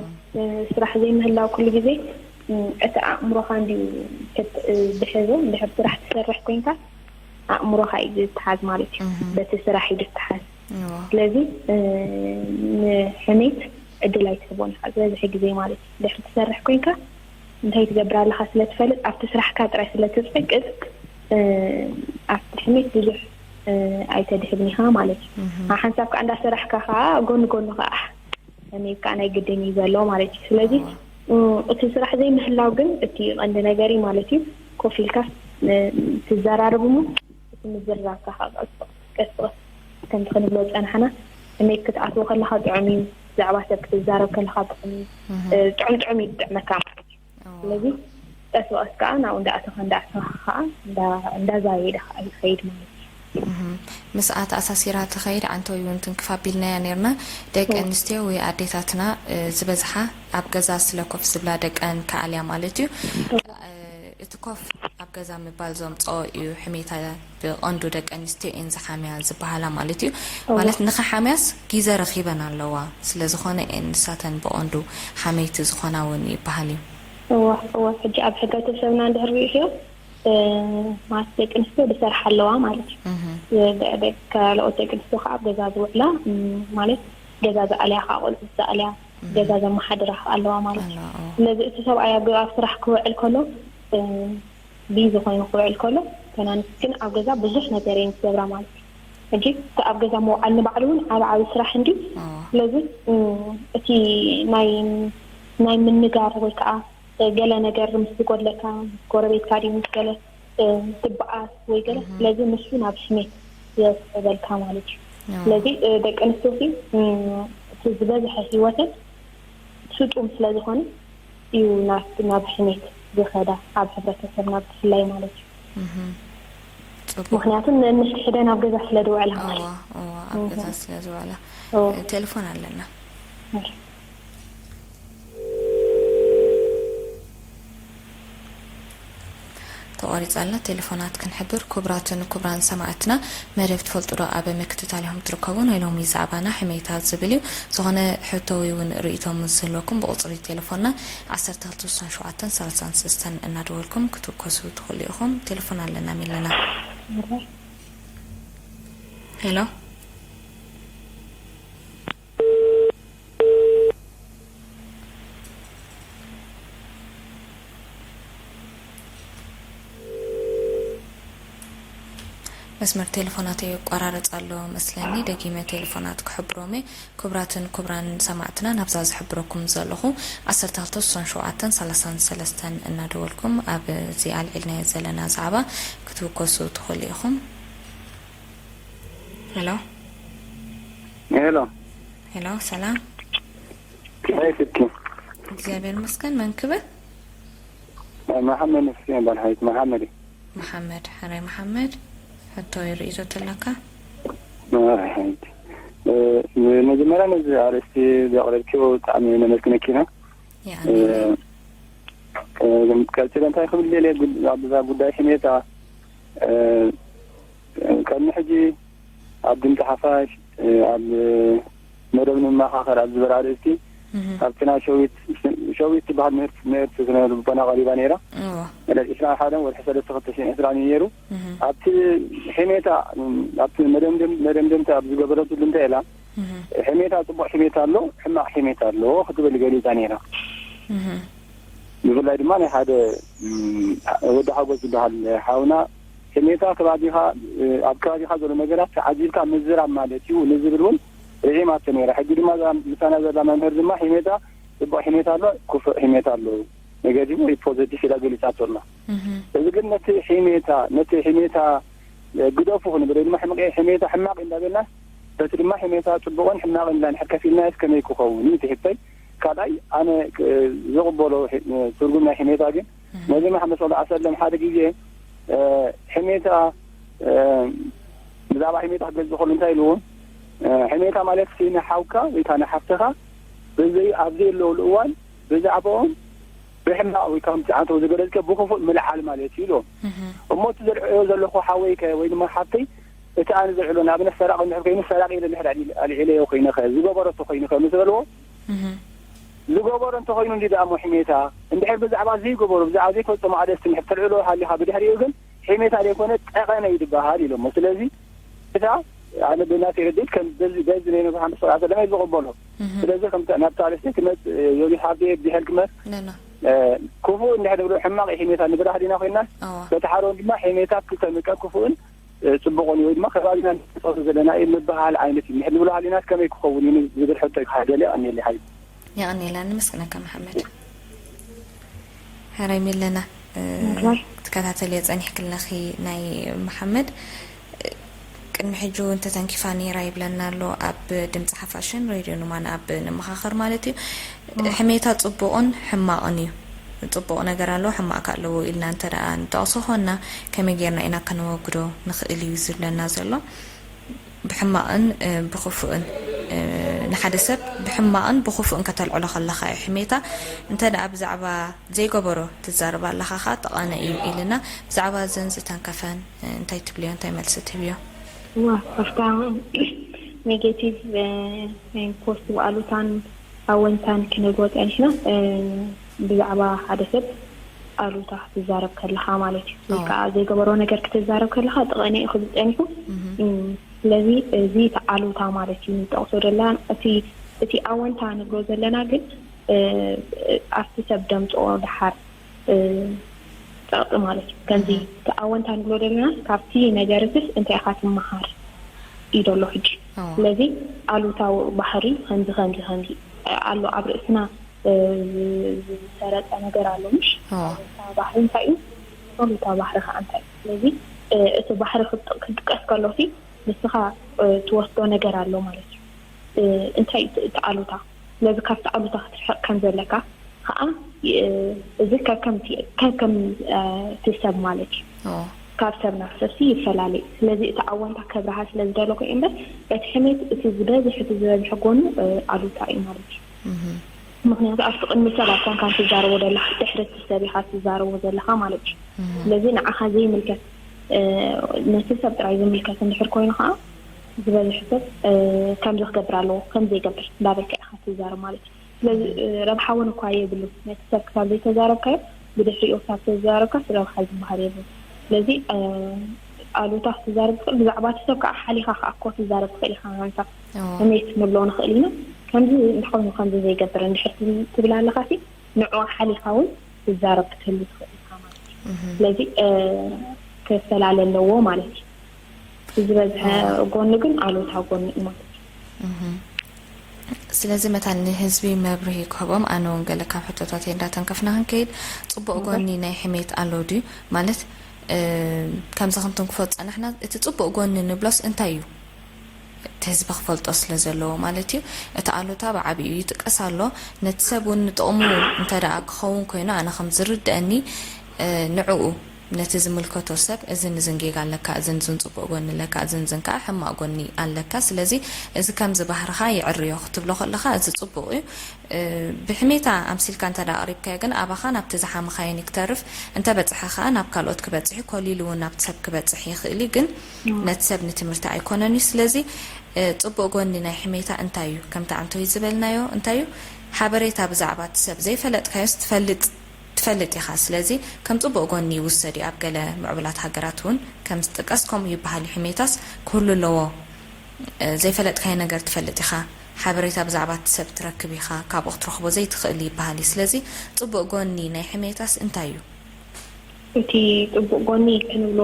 ስራሕ ዘይምህላው ኩሉ ግዜ እቲ ኣእምሮኻ እንድዩ ዝሕዞ። እንድሕር ስራሕ ትሰርሕ ኮይንካ ኣእምሮኻ እዩ ዝተሓዝ ማለት እዩ። በቲ ስራሕ እዩ ዝተሓዝ። ስለዚ ንሕሜት ዕድል ኣይትህቦን ኢኻ ዝበዝሐ ግዜ ማለት እዩ። እንድሕር ትሰርሕ ኮይንካ እንታይ ትገብር ኣለኻ ስለ ትፈልጥ ኣብቲ ስራሕካ ጥራይ ስለ ትጸቅጥ ኣብቲ ሕሜት ብዙሕ ኣይተድህብን ኢኻ ማለት እዩ። ሓንሳብ ከዓ እንዳሰራሕካ ከዓ ጎኒ ጎኒ ከዓ ሕሜት ከዓ ናይ ግድን እዩ ዘሎ ማለት እዩ። ስለዚ እቲ ስራሕ ዘይምህላው ግን እቲ ቀንዲ ነገር እዩ ማለት እዩ። ኮፍ ኢልካ ትዘራረብ እሞ እቲ ምዝርራብካ ከዓ ቀስ ብቐስ ከምቲ ክንብሎ ዝፀናሕና ሕሜት ክትኣትዎ ከለኻ ጥዑም እዩ። ብዛዕባ ሰብ ክትዛረብ ከለኻ ጥዑም እዩ። ጥዑም ጥዑም እዩ ዝጥዕመካ ማለት እዩ። ስለዚ ቀስ ብቐስ ከዓ ናብኡ እንዳኣተኻ እንዳኣተኻ ከዓ እንዳዛየደ ከዓ ይኸይድ ማለት እዩ። ምስኣ ተኣሳሲራ ትኸይድ ዓንተ ወይ እውን ትንክፍ ኣቢልናያ ነርና። ደቂ ኣንስትዮ ወይ ኣዴታትና ዝበዝሓ ኣብ ገዛ ስለ ኮፍ ዝብላ ደቀን ከኣልያ ማለት እዩ። እቲ ኮፍ ኣብ ገዛ ምባል ዘምፅኦ እዩ ሕሜታ ብቐንዱ ደቂ ኣንስትዮ እየን ዝሓምያ ዝበሃላ ማለት እዩ። ማለት ንኽሓምያስ ጊዘ ረኺበን ኣለዋ ስለ ዝኾነ እየን ንሳተን ብቐንዱ ሓመይቲ ዝኾና እውን ይበሃል እዩ። እዋ እዋ ሕጂ ኣብ ሕብረተሰብና እንድሕር ሪኢኽዮ ማለት ደቂ ኣንስትዮ ዝሰርሓ ኣለዋ ማለት እዩ። ካልኦት ደቂ ኣንስትዮ ከዓ ኣብ ገዛ ዝውዕላ ማለት ገዛ ዝኣልያ ከዓ ቆልዑት ዝኣልያ ገዛ ዘመሓድራ ከዓ ኣለዋ ማለት እዩ። ስለዚ እቲ ሰብኣይ ኣብ ኣብ ስራሕ ክውዕል ከሎ ቢዚ ኮይኑ ክውዕል ከሎ፣ እተን ኣንስቲ ግን ኣብ ገዛ ብዙሕ ነገር እየን ዝገብራ ማለት እዩ። ሕጂ እቲ ኣብ ገዛ ምውዓል ንባዕሉ እውን ዓቢ ዓቢ ስራሕ እንድዩ። እዎ። ስለዚ፣ እ፣ እቲ ናይ፣ ናይ ምንጋር ወይ ከዓ ገለ ነገር ምስ ዝጎድለካ፣ ምስ ጎረቤትካ ድዩ ምስ ገለ፣ እ፣ ትበኣስ ወይ ገለ፣ ስለዚ ንሱ ናብ ስሜት የስዕበልካ ማለት እዩ። እዎ። ስለዚ፣ እ፣ ደቂ ኣንስትዮ ሲ፣ እ፣ እቲ ዝበዝሐ ህይወተን ስጡም ስለ ዝኾነ እዩ ናብ፣ ናብ ሕሜት ዝኸዳ፣ ኣብ ሕብረተሰብና ብፍላይ ማለት እዩ። እህ። ጽቡቅ። ምኽንያቱ ንእንስቲ ሕደን ኣብ ገዛ ስለ ዝውዕላ ማለት እዎ፣ እዎ፣ ኣብ ገዛ ስለ ዝውዕላ። እዎ። እ፣ ቴሌፎን ኣለና። እዩ። ተቋሪጻ ኣላ ቴሌፎናት ክንሕብር። ክቡራትን ክቡራን ሰማዕትና፣ መደብ ትፈልጡ ዶ ኣብ ምክትታል ኢኹም ትርከቡ። ናይ ሎሚ ዛዕባና ሕሜታ ዝብል እዩ። ዝኾነ ሕቶ ወይ እውን ርእይቶ ምስ ዝህልወኩም ብቁጽሪ ቴሌፎንና ዓሰርተ ክልተ ስሳን ሸውዓተን ሰላሳን ሰለስተን እናደወልኩም ክትውከሱ ትኽእሉ ኢኹም። ቴሌፎን ኣለና ሚለና። ሄሎ። መስመር ቴሌፎናት የቋራርጽ ኣሎ መስለኒ። ደጊመ ቴሌፎናት ክሕብሮም እየ። ክቡራትን ክቡራን ሰማዕትና፣ ናብዛ ዝሕብረኩም ዘለኹ ዓሰርተ ክልተ ስሳን ሸውዓተን ሰላሳን ሰለስተን እናደወልኩም ኣብዚ ኣልዒልናዮ ዘለና ዛዕባ ክትውከሱ ትኽእሉ ኢኹም። ሄሎ። ሄሎ። ሄሎ፣ ሰላም። ከመይ ስኪ? እግዚኣብሔር ይመስገን። መን ክብል? መሓመድ ነፍሲ ይባል ሓይት መሓመድ እዩ። መሓመድ፣ ሕራይ መሓመድ። ሕቶ ይርእይቶ ተለካ? ኣይ ሓይት። እ፣ መጀመርያ ነዚ ኣርእስቲ ዘቕረብክዮ ብጣዕሚ ነመስግነኪ ኢና። እ፣ የቐንየለይ። እ፣ ቀጺለ እንታይ ክብል ደልየ ጉድ-፣ ኣብዛ ጉዳይ ሕሜታ፣ እ፣ ቅድሚ ሕጂ ኣብ ድምፂ ሓፋሽ፣ እ፣ ኣብ መደብ ንመኻኸር ኣብ ዝበል ኣርእስቲ እህ። ኣብቲ ናይ ሸዊት፣ ሸዊት ትበሃል ምህርቲ፣ ምህርቲ ስነ ልቦና ቀሪባ ነይራ። እዎ። ዕለት ዕስራን ሓደን ወርሒ ሰለስተ ክልተ ሽሕን ዕስራን እዩ ነይሩ። እህ። ኣብቲ ሕሜታ፣ ኣብቲ መደምደም-፣ መደምደምታ ኣብ ዝገበረትሉ እንታይ ኢላ? እህ። ሕሜታ፣ ጽቡቕ ሕሜታ ኣሎ፣ ሕማቕ ሕሜታ ኣሎ ክትብል ገሊጻ ነይራ። እህ። ብፍላይ ድማ ናይ ሓደ፣ ም፣ ወዲ ሓጎስ ዝበሃል ሓውና፣ ሕሜታ ከባቢኻ፣ ኣብ ከባቢኻ ዘሎ ነገራት ተዓዚብካ ምዝራብ ማለት እዩ ንዝብል እውን ርዒማቶ ነይራ። ሕጂ ድማ እዛ ምሳና ዘላ መምህር ድማ ሕሜታ ጽቡቕ ሕሜታ ኣሎ፣ ክፉእ ሕሜታ ኣሎ፣ ኔጋቲቭ ወይ ፖዘቲቭ ኢላ ገሊጻቶ ኣላ። እህ። እዚ ግን ነቲ ሕሜታ፣ ነቲ ሕሜታ ግደፉ ክንብል ወይ ድማ ሕምቂ-፣ ሕሜታ ሕማቕ እዩ እንዳበልና፣ በቲ ድማ ሕሜታ ጽቡቕን ሕማቕን ኢልና እንድሕር ከፊልናዮስ ከመይ ክኸውን እዩ እቲ ሕቶይ። ካልኣይ፣ ኣነ ክ-፣ ዝቕበሎ ሕ-፣ ትርጉም ናይ ሕሜታ ግን፣ ነቢ መሓመድ ሰለላሁ ዐለይሂ ወሰለም ሓደ ግዜ፣ እ፣ ሕሜታ፣ እ፣ ብዛዕባ ሕሜታ ክገልጽ ከሎ እንታይ ኢልዎ? እ፣ ሕሜታ ማለት ሲ ንሓውካ ወይ ከዓ ንሓፍትኻ ብዘይ-፣ ኣብ ዘየለውሉ እዋን ብዛዕባኦም ብሕማቕ ወይ ከምቲ ኣንተ ዝገለጽከ ብኽፉእ ምልዓል ማለት እዩ ኢልዎ። እህ። እሞ እቲ ዘልዕዮ ዘለኹ ሓወይከ ወይ ድማ ሓፍተይ እቲ ኣነ ዘልዕሎ ንኣብነት ሰራቂ እንድሕር ኮይኑ ሰራቂ ኢለ እንድሕር ኣልዒ-፣ ኣልዒለዮ ኮይነኸ ዝገበረቶ ኮይኑኸ ምስ በልዎ እህ። ዝገበሮ እንተኾይኑ እንዲ ደኣ እሞ ሕሜታ እንድሕር ብዛዕባ ዘይገበሮ ብዛዕባ ዘይፈጸሞ ኣርእስቲ እንድሕር ተልዕሎ ሃሊኻ ብድሕሪኡ ግን ሕሜታ ዘይኮነ ጠቐነ እዩ ዝበሃል ኢሎሞ። ስለዚ እታ ኣነ ብናተይ ርድኢት ከም በዚ በዚ ናይ ነቢ ሓመድ ሰለላሁ ዐለይሂ ወሰለም እየ ዝቕበሎ። እህ። ስለዚ ከምቲ ናብታ ኣርእስቲ ክመጽእ ዮኒ ሓብቴ ብድሕር ክመ ነና። ክፉእ እንድሕር ንብሎ ሕማቕ እዩ ሕሜታ ንብል ኣህሊና ኮይንና እዎ። በቲ ሓደ እውን ድማ ሕሜታ ክልተ ምቀ ክፉእን እ፣ ጽቡቕ እዩ ወይ ድማ ከባቢና ንፈጥሮ ዘለና እዩ ምብሃል ዓይነት እዩ። ንሕድ ንብሎ ሃሊናስ ከመይ ክኸውን እዩ ዝብል ሕቶ እዩ ክሓደል የቐንየለይ ሓይሉ። የቐንየልና፣ ንመስግነካ መሓመድ። ሕራይ ሚለና፣ እ፣ ምክባር። ክትከታተልዮ ጸኒሕክለኺ ናይ መሓመድ። ቅድሚ ሕጂ እውን ተተንኪፋ ነይራ ይብለና ኣሎ ኣብ ድምፂ ሓፋሽን ሬድዮ ኑማን ኣብ ንመኻኸር ማለት እዩ። ሕሜታ ጽቡቕን ሕማቕን እዩ። ጽቡቕ ነገር ኣለዎ፣ ሕማቕ ከ ኣለዎ ኢልና እንተ ደኣ ንጠቕሶ ኾንና ከመይ ጌርና ኢና ከነወግዶ ንኽእል እዩ ዝብለና ዘሎ። ብሕማቕን፣ እ፣ ብኽፉእን፣ እ፣ ንሓደ ሰብ ብሕማቕን ብኽፉእን ከተልዕሎ ከለኻ እዩ ሕሜታ። እንተ ደኣ ብዛዕባ ዘይገበሮ ትዛረብ ኣለኻ ኸኣ ጠቐነ እዩ ኢልና። ብዛዕባ እዘን ዝተንከፈን፣ እ፣ እንታይ ትብልዮ? እንታይ መልሲ ትህብዮ? ዋ፣ ኣብታ ኔጌቲቭ፣ እ፣ ናይ ፖስት ኣሉታን ኣወንታን ክንብሎ ጸኒሕና፣ እ፣ ብዛዕባ ሓደ ሰብ ኣሉታ ክትዛረብ ከለኻ ማለት እዩ። ወይ ኣዎ። ከዓ ዘይገበሮ ነገር ክትዛረብ ከለኻ ጠቐነ እዩ ክብል ጸኒሑ። እህ። እም፣ ስለዚ እዚ እቲ ኣሉታ ማለት እዩ ንጠቕሶ ዘለና። እቲ፣ እቲ ኣወንታ ንብሎ ዘለና ግን፣ እ፣ ኣብቲ ሰብ ደምጽኦ ደሓር፣ እ፣ ጸቕጢ ማለት እዩ። ከምዚ እቲ ኣወንታ ንብሎ ዘለና ካብቲ ነገር እዚስ እንታይ ኢኻ ትመሃር እዩ ዘሎ ሕጂ። ስለዚ ኣሉታዊ ባህሪ ከምዚ ከምዚ ከምዚ ኣሎ ኣብ ርእስና ዝሰረጸ ነገር ኣሎ ምሽ? ኣወንታ ባህሪ እንታይ እዩ? ኣሉታ ባህሪ ከዓ እንታይ እዩ? ስለዚ እቲ ባህሪ ክጥቀስ ከሎሲ ንስኻ ትወስዶ ነገር ኣሎ ማለት እዩ። እንታይ እቲ ኣሉታ ስለዚ ካብቲ ኣሉታ ክትርሕቕ ከም ዘለካ ከዓ እዚ ከከም ትሰብ ማለት እዩ። ካብ ሰብ ናብ ሰብሲ ይፈላለ እዩ። ስለዚ እቲ ኣወንታ ከብርሃ ስለ ዝደለኩ እየ እምበር በቲ ሕሜት እቲ ዝበዝሕ እቲ ዝበዝሐ ጎኑ ኣሉታ እዩ ማለት እዩ። ምክንያቱ ኣብቲ ቅድሚ ሰብ ኣይኮንካን ትዛረቦ ዘለካ ድሕሪ እቲ ሰብ ኢካ ትዛረቦ ዘለካ ማለት እዩ። ስለዚ ንዓኻ ዘይምልከት ነቲ ሰብ ጥራይ ዝምልከት እንድሕር ኮይኑ ከዓ ዝበዝሕ ሰብ ከምዚ ክገብር ኣለዎ ከምዘይገብር እንዳበልካ ኢካ ትዛረብ ማለት እዩ። ስለዚ ረብሓ እውን እኳ የብሉ ነቲ ሰብ ክሳብ ዘይተዛረብካዮ ብድሕሪኡ ክሳብ ተዛረብካ ረብሓ ዝበሃል የብሉ። ስለዚ ኣሉታ ክትዛረብ ትኽእል ብዛዕባ እቲ ሰብ ከዓ ሓሊኻ ከዓ እኮ ትዛረብ ትኽእል ኢካ። ሓንሳብ ሕሜት ንብሎ ንኽእል ኢና። ከምዚ እንተኾይኑ ከምዚ ዘይገብር እንድሕር ትብል ኣለካ ሲ ንዑ ሓሊኻ እውን ትዛረብ ክትህሉ ትኽእል ኢካ ማለት እዩ። ስለዚ ክፈላለ ኣለዎ ማለት እዩ። ዝበዝሐ ጎኑ ግን ኣሉታ ጎኑ እዩ ማለት እዩ። ስለዚ መታን ንህዝቢ መብርሂ ክህቦም ኣነ እውን ገለ ካብ ሕቶታት እንዳተንከፍና ክንከይድ። ፅቡቅ ጎኒ ናይ ሕሜት ኣሎ ድዩ ማለት ከምዚ ክንትንክፎ ዝፀናሕና እቲ ፅቡቅ ጎኒ ንብሎስ እንታይ እዩ? እቲ ህዝቢ ክፈልጦ ስለ ዘለዎ ማለት እዩ። እቲ ኣሉታ ብዓብዩ ይጥቀስ ኣሎ። ነቲ ሰብ እውን ንጥቕሙ እንተ ደኣ ክኸውን ኮይኑ ኣነ ከም ዝርድአኒ ንዕኡ ነቲ ዝምልከቶ ሰብ እዝን እዝን ጌጋ ኣለካ፣ እዝን እዝን ጽቡቕ ጎኒ ኣለካ፣ እዝን እዝን ከኣ ሕማቕ ጎኒ ኣለካ። ስለዚ እዚ ከምዚ ባህርኻ ይዕርዮ ክትብሎ ከለኻ እዚ ጽቡቕ እዩ። ብሕሜታ ኣምሲልካ እንተ ደኣ ኣቕሪብካዮ ግን ኣባኻን ኣብቲ ዝሓመኻዮን እዩ ክተርፍ። እንተ በጽሐ ከኣ ናብ ካልኦት ክበጽሕ እዩ፣ ኮሊሉ እውን ናብቲ ሰብ ክበጽሕ ይኽእል እዩ። ግን ነቲ ሰብ ንትምህርቲ ኣይኮነን እዩ። ስለዚ ጽቡቕ ጎኒ ናይ ሕሜታ እንታይ እዩ? ከምቲ ዓንተወይ ዝበልናዮ እንታይ እዩ? ሓበሬታ ብዛዕባ እቲ ሰብ ዘይፈለጥካዮስ ትፈልጥ ትፈልጥ ኢኻ። ስለዚ ከም ጽቡቕ ጎኒ ይውሰድ እዩ። ኣብ ገለ ምዕቡላት ሃገራት እውን ከም ዝጥቀስ ከምኡ ይበሃል እዩ። ሕሜታስ ክህሉ ኣለዎ። ዘይፈለጥካዮ ነገር ትፈልጥ ኢኻ። ሓበሬታ ብዛዕባ እቲ ሰብ ትረክብ ኢኻ። ካብኡ ክትረኽቦ ዘይትኽእል ይበሃል እዩ። ስለዚ ጽቡቕ ጎኒ ናይ ሕሜታስ እንታይ እዩ? እቲ ጽቡቕ ጎኒ ክንብሎ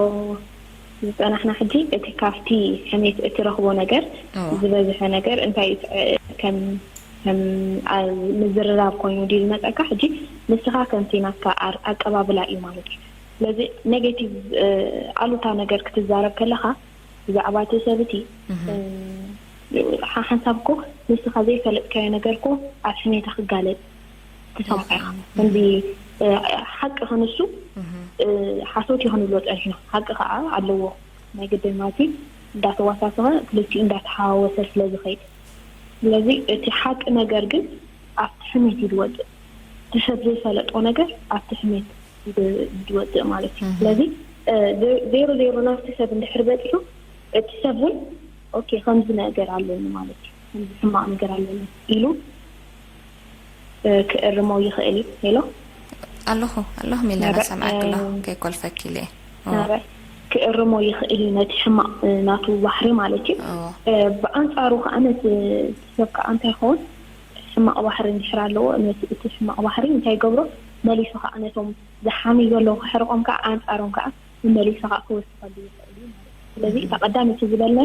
ዝጸናሕና ሕጂ እቲ ካብቲ ሕሜት እትረኽቦ ነገር ዝበዝሐ ነገር እንታይ ከም ከም ምዝርራብ ኮይኑ ድዩ ዝመጸካ ሕጂ ንስኻ ከምቲ ናትካ ኣቀባብላ እዩ ማለት እዩ። ስለዚ ኔጌቲቭ ኣሉታ ነገር ክትዛረብ ከለኻ ብዛዕባ እቲ ሰብ እቲ ሓንሳብ እኮ ንስኻ ዘይፈለጥካዮ ነገር እኮ ኣብ ሕሜታ ክጋለጽ ትሰምዖ ኢኻ። ከምዚ ሓቂ ክንሱ ሓሶት እዩ ክንብሎ ጸኒሕና ሓቂ ከዓ ኣለዎ ናይ ግድን ማለት እንዳተዋሳሰኸ ክልቲኡ እንዳተሓዋወሰ ስለ ዝኸይድ ስለዚ እቲ ሓቂ ነገር ግን ኣብቲ ሕሜት እዩ ዝወፅእ እቲ ሰብ ዘይፈለጦ ነገር ኣብቲ ሕሜት እዩ ዝወፅእ ማለት እዩ ስለዚ ዜሮ ዜሮ ናብቲ ሰብ እንድሕር በፂሑ እቲ ሰብ እውን ኦኬ ከምዚ ነገር ኣለኒ ማለት እዩ ከምዚ ሕማቕ ነገር ኣለኒ ኢሉ ክእርሞ ይኽእል እዩ ሄሎ ኣለኹ ኣለኹ ሚለና ሰምዓኪ ኣለኹ ከይኮልፈኪ ኢለ ክእርሞ ይኽእል እዩ ነቲ ሕማቕ ናቱ ባሕሪ ማለት እዩ ብኣንፃሩ ከዓ ነቲ ሰብ ከዓ እንታይ ይኸውን ሕማቕ ባህሪ እንድሕር ኣለዎ ነቲ እቲ ሕማቕ ባህሪ እንታይ ይገብሮ መሊሱ ከዓ ነቶም ዝሓምዩ ዘለዉ ክሕርቆም ከዓ ኣንፃሮም ከዓ መመሊሱ ከዓ ክወስኸሉ ይኽእል እዩ ማለት እዩ ስለዚ እታ ቀዳመይቲ ዝበልና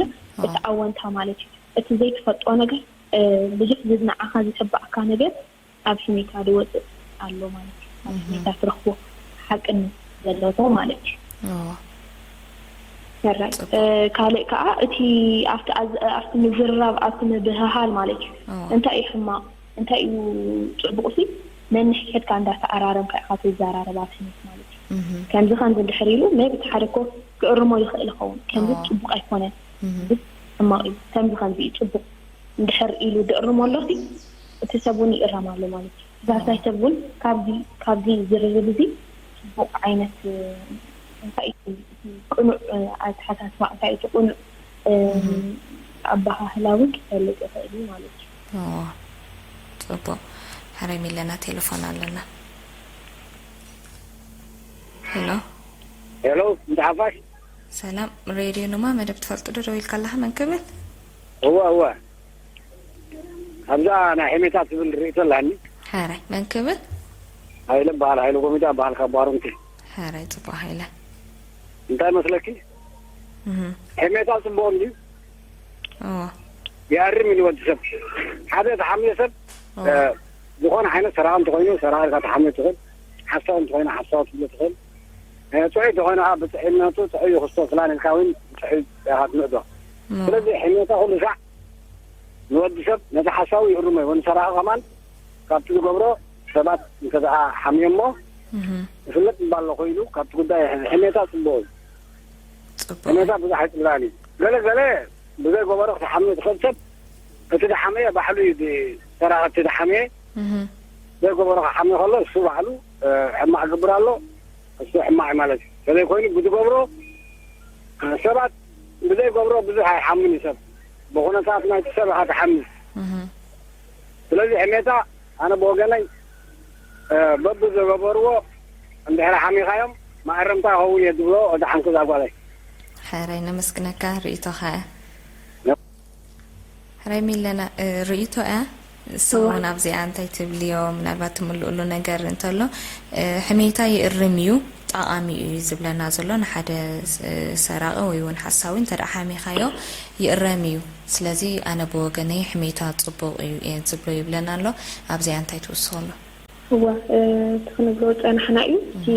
እቲ ኣወንታ ማለት እዩ እቲ ዘይትፈልጦ ነገር ብዙሕ ዝዝንዓኻ ዝሕባእካ ነገር ኣብ ስሜታ ዝወፅእ ኣሎ ማለት እዩ ኣብ ስሜታ ትረኽቦ ሓቅን ዘለዎ ማለት እዩ ካልእ ከዓ እቲ ኣብቲ ምዝርራብ ኣብቲ ምብህሃል ማለት እዩ እንታይ እዩ ሕማቕ እንታይ እዩ ፅቡቕ ሲ ነንሕድሕድካ እንዳተኣራረምካ ኢኻ ትዘራረብ ኣብ ስሜት ማለት እዩ ከምዚ ከምዚ እንድሕር ኢሉ maybe እቲ ሓደ እኮ ክእርሞ ይኽእል ይኸውን ከምዚ ፅቡቕ ኣይኮነን ሕማቕ እዩ ከምዚ ከምዚ እዩ ፅቡቕ እንድሕር ኢሉ ዝእርሞ ኣሎ ሲ እቲ ሰብ እውን ይእረም ኣሎ ማለት እዩ እዛ ሳይ ሰብ እውን ካብዚ ካብዚ ዝርርብ እዚ ፅቡቕ ዓይነት እንታይ እዩ ቅኑዕ ኣተሓሳስባ እንታይ እቲ ቅኑዕ ኣበሃህላ እውን ክፈልጥ ይኽእል እዩ ማለት እዩ ፅቡቕ ሕራይ ሚለና ቴሌፎን ኣለና ሄሎ ሄሎ እንተሓፋሽ ሰላም ሬድዮ ኑማ መደብ ትፈልጡ ዶ ደው ኢልካ ኣለኻ መን ክብል እወ እወ ኣብዛ ናይ ሕሜታት ዝብል ርእቶ ኣላኒ ሓራይ መን ክብል ሃይለ በሃል ሃይለ ጎሚዳ በሃል ካብ ባሩንቲ ሕራይ ጽቡቕ ሃይለ። እንታይ መስለኪ? እህ ሕሜታ ጽቡቕ እንድዩ። ኦ ይኣርም እዩ ንወዲ ሰብ። ሓደ ተሓምየ ሰብ ኦ እ፣ ዝኾነ ዓይነት ሰራቂ እንተኾይኑ ሰራቂ ኢልካ ተሓምዮ ትኽእል። ሓሳዊ እንተኾይኑ ሓሳዊ ትብሎ ትኽእል። እ፣ ጥዑይ እንተኾይኑ ከዓ ብጥዕይነቱ ጥዑይ ይኽስቶ ፍላን ኢልካ እውን ጥዑይ ኢኻ ትምዕዶ። ኦ ስለዚ ሕሜታ ኩሉ ሳዕ ንወዲ ሰብ ነቲ ሓሳዊ ይእርሞ እዩ። ንሰራቂ ከማን ካብቲ ዝገብሮ ሰባት እንተ ደኣ ሓምዮሞ እህ ይፍለጥ ምባል ኣሎ ኮይኑ ካብቲ ጉዳይ ሕሜታ ጽቡቕ እዩ። ጽቡቕ ሕሜታ ብዙሕ ኣይጽላእን እዩ። ገለ ገለ ብዘይ ጎበሮ ክትሓምዮ ትኽእል ሰብ እቲ ድሓመየ ባሕሉ እዩ። ሰራቂ እቲ ድሓመየ እህ ዘይጎበሮ ክሓምዮ ከሎ እሱ ባዕሉ እ፣ ሕማቕ ይገብር ኣሎ። እሱ ሕማቕ እዩ ማለት እዩ። ስለዚ ኮይኑ ብዝገብሮ እ፣ ሰባት ብዘይ ገብሮ ብዙሕ ኣይሓምን እዩ ሰብ። ብኹነታት ናይቲ ሰብ ኢኻ ትሓሚ። እህ ስለዚ ሕሜታ ኣነ ብወገነይ እ፣ በብዝገበርዎ እንድሕር ሓሚኻዮም መኣረምታ ይኸውን እየ ዝብሎ ወዲ ሓንኩዝ ኣጓለይ። ሕራይ ነመስግነካ ርእይቶኻ እያ። ሕራይ ሚለና እ፣ ርእይቶ እያ። ንስኻ እውን ኣብዚኣ እንታይ ትብልዮ? ምናልባት ትምልእሉ ነገር እንተሎ እ፣ ሕሜታ ይእርም እዩ ጠቓሚ እዩ ዝብለና ዘሎ ንሓደ ስ- ሰራቒ ወይ እውን ሓሳዊ እንተ ደኣ ሓሚኻዮ ይእረም እዩ። ስለዚ ኣነ ብወገነይ ሕሜታ ጽቡቕ እዩ እየ ዝብሎ ይብለና ኣሎ። ኣብዚኣ እንታይ ትውስኸሉ? እወ እቲ ክንብሎ ዝጸናሕና እዩ። እቲ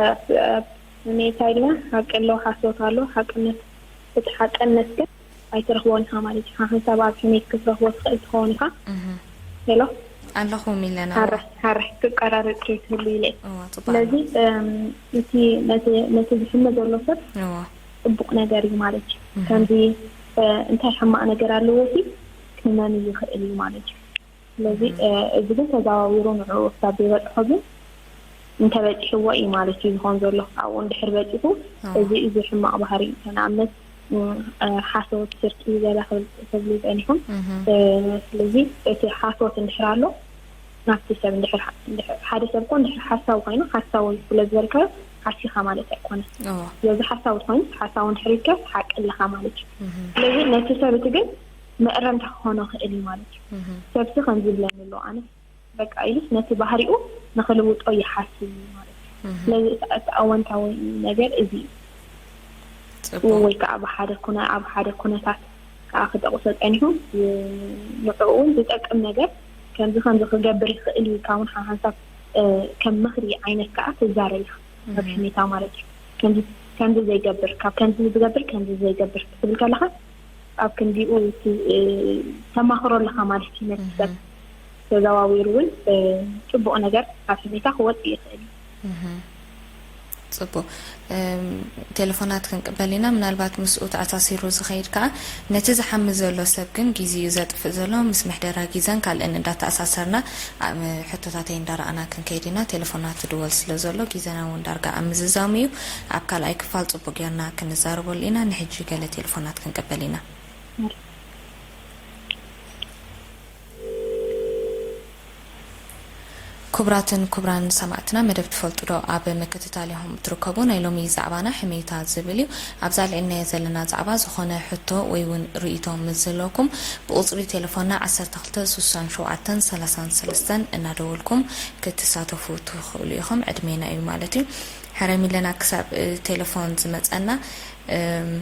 ኣብ ኣብ ስሜት ኢልና ሓቂ ኣሎ፣ ሓሶት ኣሎ። ሓቅነት እቲ ሓቅነት ግን ኣይትረኽቦን ኢኻ ማለት እዩ። ሓንሳብ ኣብ ስሜት ክትረኽቦ ትኽእል ትኸውን ኢኻ። እህ ሄሎ ኣለኹ ሚለና። ሓራሕ ሓራሕ ክቀራረጽ ከይትህሉ ኢለ እየ። እዋ ጽቡቕ ስለዚ ኣሎ። እም፣ እቲ ነቲ ነቲ ዝሕመ ዘሎ ሰብ እዋ ጽቡቕ ነገር እዩ ማለት እዩ። እህ ከምዚ እ፣ እንታይ ሕማቕ ነገር ኣለዎ ሲ ክህመም ይኽእል እዩ ማለት እዩ። ስለዚ እ፣ እዚ ግን ተዘዋዊሩ ንዕኡ ክሳብ ዘይበጽሖ ግን እንተበጺሕዎ እዩ ማለት እዩ ዝኾን ዘሎ። ኣብኡ እንድሕር በጺሑ እዋ እዚ እዚ ሕማቕ ባህሪ እዩ። ንኣብነት እ፣ ሓሶት፣ ስርቂ ገለ ክብል ትብሉ ጸኒኹም። እህ እ፣ ስለዚ እቲ ሓሶት እንድሕር ኣሎ ናብቲ ሰብ እንድሕር ሓ- እንድሕር- ሓደ ሰብ እኮ እንድሕር ሓሳዊ ኮይኑ ሓሳዊ ስለ ዝበልካዮ ሓሲኻ ማለት ኣይኮነን። እዋ ስለዚ ሓሳዊ ትኾይኑ ሓሳዊ እንድሕር ኢልካስ ሓቂ ኣለኻ ማለት እዩ። እህ ስለዚ ነቲ ሰብ እቲ ግን መእረምታ ክኾኖ ክእል እዩ ማለት እዩ። እህ ሰብሲ ከምዚ ይብለኒ ኣሎ ኣነስ በቃ ኢሉስ ነቲ ባህሪኡ ንኽልውጦ ይሓስብ እዩ ማለት እዩ። እህ ስለዚ እቲ እቲ ኣወንታዊ ነገር እዚ እዩ። ጽቡቕ ወይ ከዓ ብሓደ ኩነ ኣብ ሓደ ኩነታት ከዓ ክጠቕሶ ጸኒሑ ይ- ንዕኡ እውን ዝጠቅም ነገር ከምዚ ከምዚ ክገብር ይኽእል እዩ ኢልካ እውን ሓንሳብ እ፣ ከም ምኽሪ ዓይነት ከዓ ትዛረብ ኢኻ ኣብ እህ ስሜታ ማለት እዩ። ከምዚ ከምዚ ዘይገብር ካብ ከምዚ ዝገብር ከምዚ ዘይገብር ክትብል ከለኻ ኣብ ክንዲኡ ት- እ፣ ተማኽሮ ኣለኻ ማለት እዩ ነቲ ሰብ እህ ተዘዋዊሩ እውን እ፣ ጽቡቕ ነገር ካብ ስሜታ ክወፅእ ይኽእል እዩ። እህ ጽቡቕ እም፣ ቴሌፎናት ክንቅበል ኢና። ምናልባት ምስኡ ተኣሳሲሩ ዝኸይድ ከኣ ነቲ ዝሓሚ ዘሎ ሰብ ግን ግዜኡ ዘጥፍእ ዘሎ ምስ ምሕደራ ግዜን ካልእን እንዳተኣሳሰርና ኣም፣ ሕቶታተይ እንዳረኣና ክንከይድ ኢና። ቴሌፎናት ትድወል ስለ ዘሎ ግዜና እውን ዳርጋ ኣብ ምዝዛሙ እዩ። ኣብ ካልኣይ ክፋል ጽቡቕ ጌርና ክንዛረበሉ ኢና። ንሕጂ ገለ ቴሌፎናት ክንቅበል ኢና። ክቡራትን ክቡራን ሰማዕትና፣ መደብ ትፈልጡ ዶ ኣብ ምክትታል ኢኹም ትርከቡ። ናይ ሎሚ ዛዕባና ሕሜታ ዝብል እዩ። ኣብዛ ኣልዒልናዮ ዘለና ዛዕባ ዝኾነ ሕቶ ወይ እውን ርእይቶ ምስ ዘለኩም ብቁጽሪ ቴሌፎንና ዓሰርተ ክልተ ስሳን ሸውዓተን ሰላሳን ሰለስተን እናደወልኩም ክትሳተፉ ትኽእሉ ኢኹም። ዕድሜና እዩ ማለት እዩ። ሕራይ ሚለና ክሳብ እ፣ ቴሌፎን ዝመጸና እም፣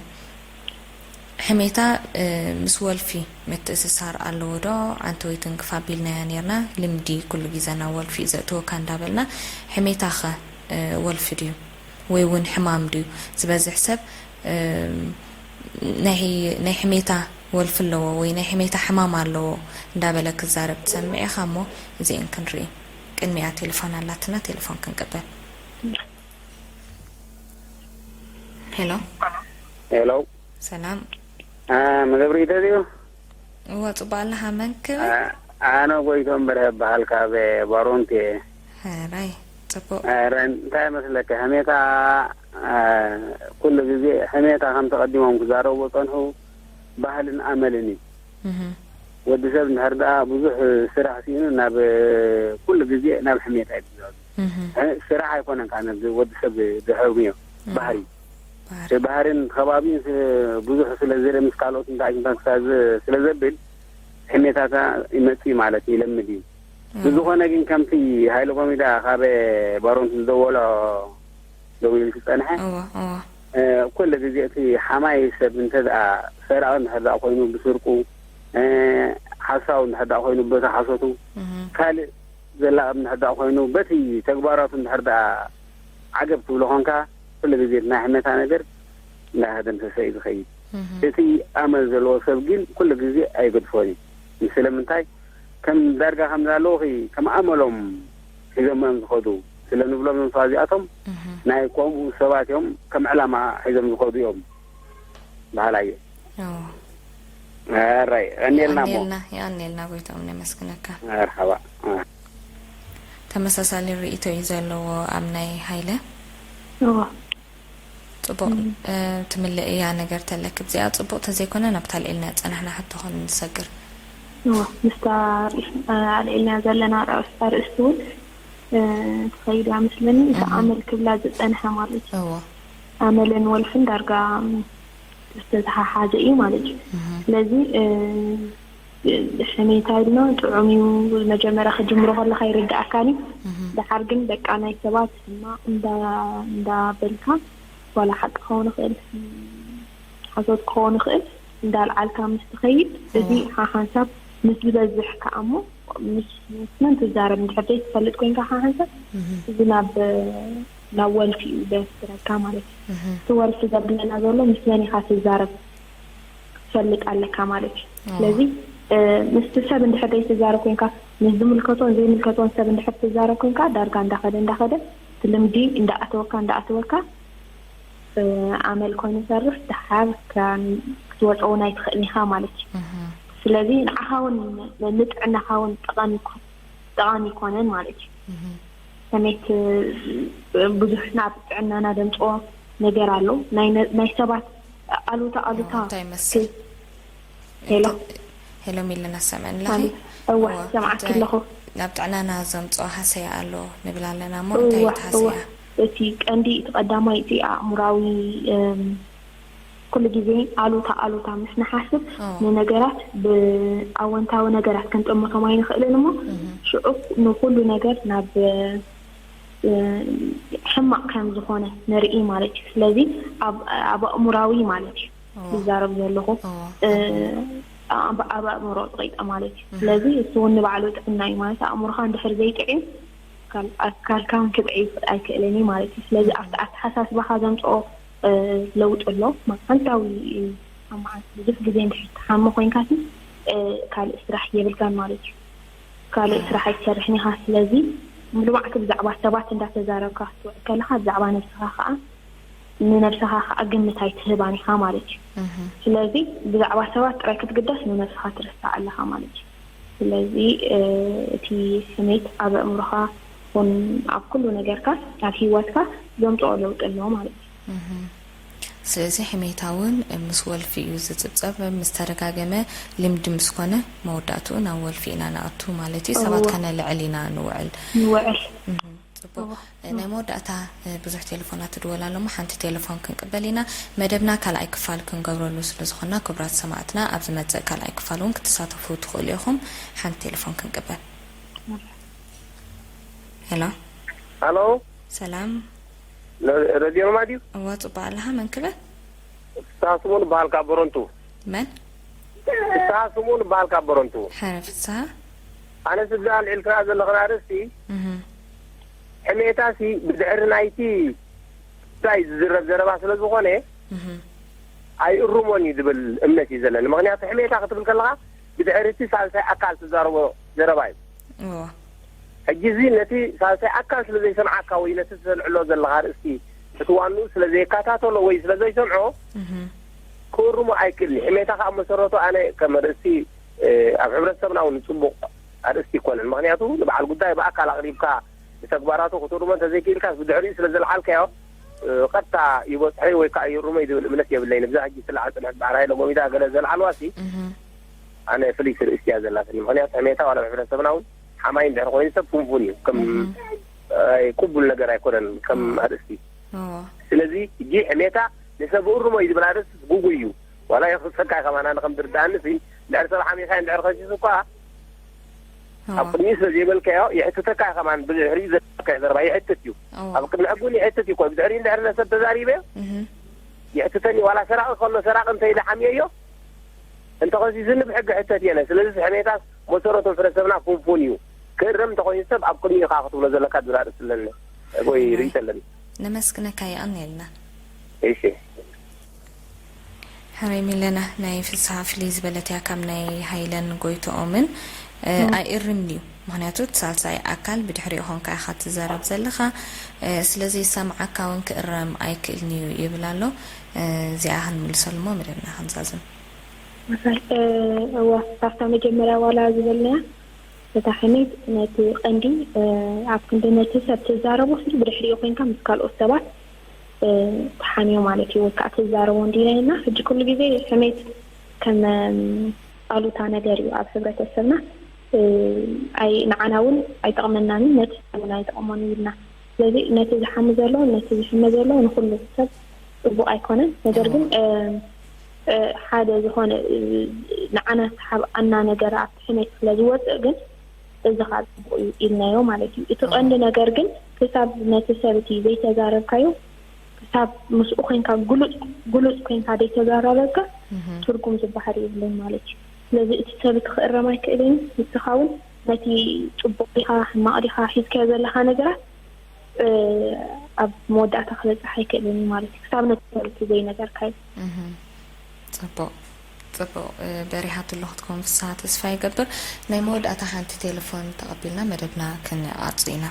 ሕሜታ እ፣ ምስ ወልፊ ምትእስሳር ኣለዎ ዶ? ዓንተወይ ትንክፍ ኣቢልናያ ኔርና። ልምዲ ኩሉ ግዜ ናብ ወልፊ እዩ ዘእትወካ እንዳበልና፣ ሕሜታኸ እ፣ ወልፊ ድዩ ወይ እውን ሕማም ድዩ? ዝበዝሕ ሰብ እ፣ ናይ ናይ ሕሜታ ወልፊ ኣለዎ ወይ ናይ ሕሜታ ሕማም ኣለዎ እንዳበለ ክዛረብ ትሰምዕ ኢኻ። እሞ እዚኤን ክንርኢ። ቅድሚኣ ቴሌፎን ኣላትና፣ ቴሌፎን ክንቅበል። ሄሎ ሄሎ ሰላም። አ፣ መደብ ርእይቶ ድዩ? እወ ጽቡቕ ኣለኻ። መን ክብል? አ፣ ኣነ ጎይቶም በርሀ እበሃል ካብ ባሮንት እየ። ሕራይ ጽቡቕ። አ፣ ረ-፣ እንታይ መስለካ ሕሜታ አ፣ ኩሉ ግዜ ሕሜታ ከም ተቐዲሞም ክዛረቡ ዝጸንሑ ባህልን ኣመልን እዩ። እህ ወዲ ሰብ እንድሕር ደኣ ብዙሕ ስራሕ ስኢኑ ናብ ኩሉ ግዜ ናብ ሕሜታ እዩ ዝዛወር። እህ እ፣ ስራሕ ኣይኮነን ከዓ ነዚ ወዲ ሰብ ዘሕምዮ ባህሪ ባህሪ እቲ ባህርን ከባቢን ስ-፣ ብዙሕ ስለ ዝረ ምስ ካልኦት እንታይ እንታይ ክሳብ ዝ-፣ ስለ ዘብል ሕሜታታ ይመጽእ ማለት እዩ፣ ይለምድ እዩ። ብዝኾነ ግን ከምቲ ሃይለ ኮሚዳ ካብ ባሮንት ዝደወሎ ደው ኢሉ ዝጸንሐ። እወ፣ እወ። እ፣ ኩሉ ግዜ እቲ ሓማይ ሰብ እንተ ደኣ ሰራቒ እንድሕር ደኣ ኮይኑ ብስርቁ፣ እ፣ ሓሳዊ እንድሕር ደኣ ኮይኑ በቲ ሓሶቱ፣ እህ። ካልእ ዘላቕም እንድሕር ደኣ ኮይኑ በቲ ተግባራቱ እንድሕር ደኣ ዓገብ ትብሎ ኾንካ፣ ኩሉ ግዜ ናይ ሕመታ ነገር እንዳተደምሰሰ እዩ ዝኸይድ። እህ። እቲ ኣመል ዘለዎ ሰብ ግን ኩሉ ግዜ ኣይገድፎን እዩ። ስለምንታይ? ከም ዳርጋ ከምዛ ኣለዉኺ፣ ከም ኣመሎም ሒዞም እዮም ዝኸዱ። ስለ ንብሎም እዞም ሰባት እዚኣቶም እህ። ናይ ከምኡ ሰባት እዮም፣ ከም ዕላማ ሒዞም ዝኸዱ እዮም በሃላይ እየ። እዎ። ኣራይ፣ ቀኒልና እሞ። የቐንየልና፣ የቐንየልና ጎይታኦም፣ ነመስግነካ። መርሓባ። ተመሳሳሊ ርእይቶ እዩ ዘለዎ ኣብ ናይ ሃይለ። እዎ። ጽቡቕ፣ እም። እ፣ ትምልእያ ነገር ተለኪ። እዚኣ ጽቡቕ ተዘይኮነ ናብታ ኣልዒልና ዝጸናሕና ሕቶ ኸም ንሰግር። እዎ፣ ምስታ ርእስ-፣ እ፣ ኣልዒልና ዘለና ርእስ-፣ ኣርእስቲ እውን፣ እ፣ ትኸይድ እያ መስለኒ። እታ እም። ኣመል ክብላ ዝጸንሐ ማለት እዩ። እዎ። ኣመልን ወልፍን ዳርጋ ዝተተሓሓዘ እዩ ማለት እዩ። እህ። ስለዚ፣ እ፣ ሕሜታ ኢልና ጥዑም እዩ፣ መጀመርያ ክጅምሮ ከለኻ ይርድኣካን እዩ። እህ። ደሓር ግን በቃ ናይ ሰባት ሕማቕ እንዳ-፣ እንዳበልካ፣ ዋላ ሓቂ ክኸውን ይኽእል፣ ሓሶት ክኸውን ይኽእል፣ እንዳልዓልካ ምስ ትኸይድ፣ እዚ እዎ። ሓሓንሳብ ምስ ዝበዝሕ ከኣ እሞ፣ ምስ፣ ምስ መን ትዛረብ እንድሕር ዘይትፈልጥ ኮይንካ ሓሓንሳብ፣ እህ። እዚ ናብ፣ ናብ ወልፊ እዩ ዘስረካ ማለት እዩ። እህ። እቲ ወልፊ ዘብለና ዘሎ ምስ መን ኢኻ ትዛረብ ክትፈልጥ ኣለካ ማለት እዩ። እዎ። ስለዚ፣ እ፣ ምስቲ ሰብ እንድሕር ዘይትዛረብ ኮይንካ፣ ምስ ዝምልከቶን ዘይምልከቶን ሰብ እንድሕር ትዛረብ ኮይንካ፣ ዳርጋ እንዳኸደ እንዳኸደ፣ እቲ ልምዲ እንዳኣተወካ እንዳኣተወካ፣ እ፣ ኣመል ኮይኑ ይሰርሕ፣ ደሓር ከም ክትወጾ እውን ኣይትኽእልን ኢኻ ማለት እዩ። እህ። ስለዚ ንዓኻ እውን ንጥዕናኻ እውን ጠቓሚ ይኮ-፣ ጠቓሚ ኣይኮነን ማለት እዩ። እህ። ስሜት፣ እ፣ ብዙሕ ናብ ጥዕናና ዘምጽኦ ነገር ኣሎ። ናይ ነ-፣ ናይ ሰባት ኣሉታ፣ ኣሉታ ኣዎ፣ እንታይ ይመስል? ክ-፣ ሄሎ? እንተ-፣ ሄሎ ሚልና፣ ሰምዕኒ ኣለኺ? ማለት፣ እወ፣ እወ፣ ሰምዓኪ እንታይ ኣለኹ። ናብ ጥዕናና ዘምጽኦ ሃሰያ ኣሎ ንብል ኣለና እሞ፣ እንታይ እዩ እወ፣ እቲ እወ። ሃሰያ? እቲ ቀንዲ፣ እቲ ቀዳማይ፣ እቲ ኣእምራዊ፣ እም፣ ኩሉ ግዜ ኣሉታ፣ ኣሉታ ምስ ንሓስብ፣ ኣዎ። ንነገራት ብኣወንታዊ ነገራት ክንጥምቶም ኣይንኽእልን እሞ፣ እህ። ሽዑ ንኹሉ ነገር ናብ፣ እ፣ ሕማቕ ከም ዝኾነ ንርኢ ማለት እዩ። ስለዚ ኣብ፣ ኣብ ኣእምራዊ ማለት እዩ ኣዎ። ዝዛረብ ዘለኹ። ኣዎ። እ፣ ኣብ፣ ኣብ ኣእምሮ ተቐይጠ ማለት እዩ። እህ። ስለዚ እሱ እውን ንባዕሉ ጥዕና እዩ ማለት፣ ኣእምሮኻ እንድሕር ዘይጥዕዩ፣ ካል-፣ ኣካልካ እውን ክጥዕይ ኣይክእልን እዩ ማለት እዩ። ስለዚ እህ። ኣብቲ ኣተሓሳስባኻ ዘምጽኦ፣ እ፣ ለውጢ ኣሎ። መዓልታዊ፣ ኣብ መዓልቲ ብዙሕ ግዜ እንድሕር ትሓሚ ኮይንካሲ፣ እ፣ ካልእ ስራሕ የብልካን ማለት እዩ። ካልእ እህ። ስራሕ ኣይትሰርሕን ኢኻ። ስለዚ ንልባዕቲ ብዛዕባ ሰባት እንዳተዛረብካ ክትውዕል ከለኻ ብዛዕባ ነብስኻ ኸኣ፣ ንነብስኻ ኸኣ ግምት ኣይትህባን ኢኻ ማለት እዩ። እህ። ስለዚ ብዛዕባ ሰባት ጥራይ ክትግደስ ንነብስኻ ትርስዕ ኣለኻ ማለት እዩ። ስለዚ፣ እ፣ እቲ ስሜት ኣብ ኣእምሮኻ ይኹን ኣብ ኩሉ ነገርካ፣ ኣብ ህይወትካ ዘምጽኦ ለውጢ ኣሎ ማለት እዩ። እህ። ስለዚ ሕሜታ እውን ምስ ወልፊ እዩ ዝጽብጸብ። ምስ ተደጋገመ ልምዲ ምስ ኮነ መወዳእትኡ ናብ ወልፊ ኢና ንኣቱ ማለት እዩ። ሰባት እወ። ከነልዕል ኢና ንውዕል። ንውዕል። እህ። ጽቡቕ። እወ። ናይ መወዳእታ፣ እ፣ ብዙሕ ቴሌፎናት ትድወል ኣሎ እሞ ሓንቲ ቴሌፎን ክንቅበል ኢና። መደብና ካልኣይ ክፋል ክንገብረሉ ስለ ዝኾንና፣ ክቡራት ሰማዕትና፣ ኣብ ዝመጽእ ካልኣይ ክፋል እውን ክትሳተፉ ትኽእሉ ኢኹም። ሓንቲ ቴሌፎን ክንቅበል። ሄሎ። ሃሎ። ሰላም። ረ-፣ ረድዮ ሮማ ድዩ? እወ፣ ጽቡቕ ኣለኻ። መን ክብል? ፍስሃ ስሙን በሃል ካብ በረንቱ። መን? ፍስሃ ስሙን በሃል ካብ በረንቱ። ሕረ ፍስሃ። ኣነስ እዛ ኣልዒልክና ዘለኽን ኣርእስቲ፣ እህ። ሕሜታሲ ብድሕሪ ናይቲ ጉዳይ ዝዝረብ ዘረባ ስለ ዝኾነ፣ እህ። ኣይእርሞን እዩ ዝብል እምነት እዩ ዘለኒ። ምኽንያቱ ሕሜታ ክትብል ከለኻ ብድሕሪ እቲ ሳልሳይ ኣካል ትዛረቦ ዘረባ እዩ። እዎ። ሕጂ እዚ ነቲ ሳልሳይ ኣካል ስለ ዘይሰምዓካ ወይ ነቲ ትሰልዕሎ ዘለኻ ኣርእስቲ እቲ ዋንኡ ስለ ዘየከታተሎ ወይ ስለ ዘይሰምዖ እህ። ክእርሞ ኣይክእልን እዩ። ሕሜታ ከኣ መሰረቱ ኣነ ከም ኣርእስቲ፣ እ፣ ኣብ ሕብረተሰብና እውን ጽቡቕ ኣርእስቲ ኣይኮነን። ምኽንያቱ ንበዓል ጉዳይ ብኣካል ኣቕሪብካ ንተግባራቱ ክትእርሞ እንተዘይክኢልካስ ብድሕሪኡ ስለ ዘልዓልካዮ፣ እ፣ ቀጥታ ይበጽሖ ወይ ከኣ ይእርሞ እዩ ዝብል እምነት የብለይን። ብዛ ሕጂ ትለዓል ጽንሕት በዓል ሃይለ ጎሚዳ ገለ ዘልዓልዋሲ እህ። ኣነ ፍልይቲ ርእስቲ እያ ዘላትኒ። ምኽንያቱ ሕሜታ ዋላ ኣብ ሕብረተሰብና እውን ሓማይ እንድሕር ኮይኑ ሰብ ፍንፉን እዩ። ከም፣ እህ። ኣይ፣ ቅቡል ነገር ኣይኮነን ከም እህ። ኣርእስቲ። እዎ። ስለዚ ሕጂ ሕሜታ ንሰብ እርሞ እዩ ዝብል ኣርእስቲ ግጉይ እዩ። ዋላ የኽስሰካ እዩ ከማን ኣነ ከም ዝርድኣኒ ሲ፣ እንድሕር ሰብ ሓሚኻ እንድሕር ከሲሱ እኳ እዎ። ኣብ ቅድሚኡ ስለ ዘይበልካዮ የሕትተካ እዩ ከማን ብድሕሪኡ ዘ-፣ ዘረባ ይሕትት እዩ። ኣብ ቅድሚ ሕጉን ይሕትት እዩ። ብድሕሪ እንድሕር ነሰብ ተዛሪበ ይሕትተኒ። ዋላ ሰራቂ ከሎ ሰራቂ እንተ ኢለ ሓምየዮ እንተኸሲስኒ ብሕጊ ሕተት እየ። ስለዚ ሕሜታስ መሰረቱ ሕብረተሰብና ፍንፉን እዩ። ክእረም እንተኾይኑ ሰብ ኣብ ቅድሚኡ ኢኻ ክትብሎ ዘለካ ዝራእ ርእሲ ኣለኒ ወይ ርእይቶ ኣለኒ። ነመስግነካ። የቐንየልና። እሺ። ሕራይ ሚለና፣ ናይ ፍስሃ ፍልይ ዝበለት እያ ካብ ናይ ሃይለን ጎይትኦምን። ኣይእርምን እዩ፣ ምኽንያቱ እቲ ሳልሳይ ኣካል ብድሕሪኡ ኾንካ ኢኻ ትዛረብ ዘለኻ፣ ስለ ዘይሰምዓካ እውን ክእረም ኣይክእልን እዩ ይብል ኣሎ። እዚኣ ክንምልሰሉ እሞ መደብና ክንዛዝም። እዋ ካብታ መጀመርያ ዋላ ዝበልናያ እታ ሕሜት ነቲ ቀንዲ ኣብ ክንዲ ነቲ ሰብ ትዛረቦ ስል ብድሕሪኡ ኮይንካ ምስ ካልኦት ሰባት ትሓምዮ ማለት እዩ ወይ ከዓ ትዛረቦ እንዲና ኢልና ሕጂ ኩሉ ግዜ ሕሜት ከም ኣሉታ ነገር እዩ ኣብ ሕብረተሰብና። ኣይ ንዓና እውን ኣይጠቕመናን ነቲ ሰብ እውን ኣይጠቕሞን ይብልና። ስለዚ ነቲ ዝሓሚ ዘሎ ነቲ ዝሕመ ዘሎ ንኩሉ ሰብ ፅቡቅ ኣይኮነን። ነገር ግን ሓደ ዝኾነ ንዓና ዝተሓብኣና ነገር ኣብቲ ሕሜት ስለ ዝወፅእ ግን እዚ ከዓ ፅቡቅ እዩ ኢልናዮ ማለት እዩ። እቲ ቀንዲ ነገር ግን ክሳብ ነቲ ሰብ እቲ ዘይተዛረብካዮ ክሳብ ምስኡ ኮይንካ ግሉፅ ግሉፅ ኮይንካ ዘይተዘራረብካ ትርጉም ዝበሃል የብሉን ማለት እዩ። ስለዚ እቲ ሰብ እቲ ክእረም ኣይክእልን። ንስኻ እውን ነቲ ፅቡቅ ዲኻ ሕማቅ ዲኻ ሒዝካዮ ዘለካ ነገራት ኣብ መወዳእታ ክበፅሕ ኣይክእልን እዩ ማለት እዩ። ክሳብ ነቲ ሰብ እቲ ዘይነገርካዮ። ፅቡቅ ፅቡቅ በሪሃትሉ ክትከውን ፍስሃ ተስፋ ይገብር። ናይ መወዳእታ ሓንቲ ቴሌፎን ተቐቢልና መደብና ክንዓጹ ኢና።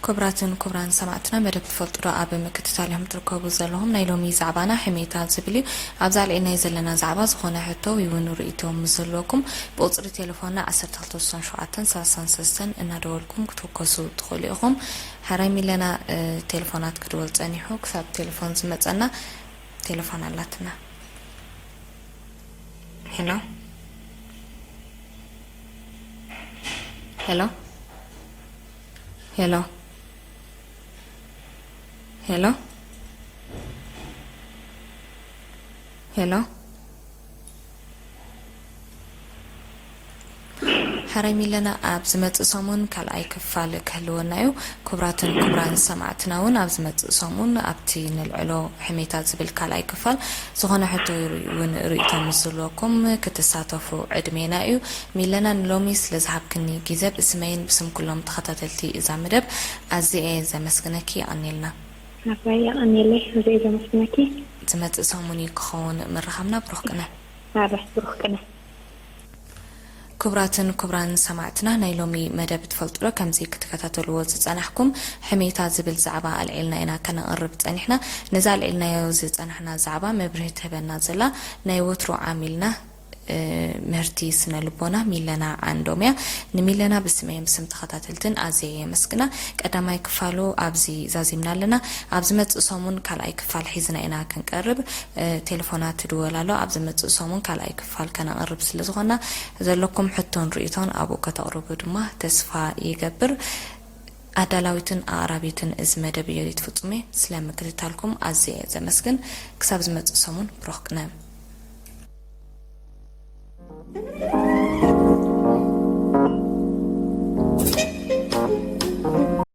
ክቡራትን ክቡራን ሰማዕትና መደብ ትፈልጡ ዶ ኣብ ምክትታል ኢኹም ትርከቡ ዘለኹም። ናይ ሎሚ ዛዕባና ሕሜታ ዝብል እዩ። ኣብዛ ኣልዒልናዮ ዘለና ዛዕባ ዝኾነ ሕቶ ወይ እውን ርእይቶ ምስ ዘለኩም ብቁፅሪ ቴሌፎንና ዓሰርተ ክልተ ስሳን ሸውዓተን ሰላሳን ሰለስተን እናደወልኩም ክትውከሱ ትኽእሉ ኢኹም። ሕራይ ሚለና ቴሌፎናት ክድወል ጸኒሑ ክሳብ ቴሌፎን ዝመጸና ቴሌፎን ኣላትና። ሄሎ ሄሎ ሄሎ ሄሎ ሄሎ ሕራይ ሚለና ኣብ ዝመጽእ ሰሙን ካልኣይ ክፋል ክህልወና እዩ። ክቡራትን ክቡራን ሰማዕትና እውን ኣብ ዝመጽእ ሰሙን ኣብቲ ንልዕሎ ሕሜታ ዝብል ካልኣይ ክፋል ዝኾነ ሕቶ እውን ርእይቶ ምስ ዝህልወኩም ክትሳተፉ ዕድሜና እዩ። ሚለና ንሎሚ ስለ ዝሃብክኒ ግዜ ብስመይን ብስም ኩሎም ተኸታተልቲ እዛ መደብ ኣዝየ እየ ዘመስግነኪ። የቐንየልና። ኣባይ የቐንየለይ። ኣዝየ እየ ዘመስግነኪ። ዝመጽእ ሰሙን እዩ ክኸውን ምርኻብና። ብሩኽ ቅነ። ኣረ ብሩኽ ቅነ። ክቡራትን ክቡራን ሰማዕትና ናይ ሎሚ መደብ ትፈልጡ ዶ? ከምዚ ክትከታተልዎ ዝጸናሕኩም ሕሜታ ዝብል ዛዕባ ኣልዒልና ኢና ከነቕርብ ጸኒሕና። ነዛ ኣልዒልናዮ ዝጸናሕና ዛዕባ መብርሂ ትህበና ዘላ ናይ ወትሩ ዓሚልና ምህርቲ ስነ ልቦና ሚለና ዓንዶም እያ። ንሚለና ብስመይን ብስም ተኸታተልትን ኣዝየ የመስግና። ቀዳማይ ክፋሉ ኣብዚ ዛዚምና ኣለና። ኣብ ዝመጽእ ሰሙን ካልኣይ ክፋል ሒዝና ኢና ክንቀርብ። ቴሌፎናት ትድወል ኣሎ። ኣብ ዝመጽእ ሰሙን ካልኣይ ክፋል ከነቕርብ ስለ ዝኾና ዘለኩም ሕቶን ርእይቶን ኣብኡ ከተቕርቡ ድማ ተስፋ ይገብር። ኣዳላዊትን ኣቕራቢትን እዚ መደብ እዮዲት ፍጹሜ። ስለ ምክትታልኩም ኣዝየ እየ ዘመስግን። ክሳብ ዝመጽእ ሰሙን ብሩኽ ቅነ።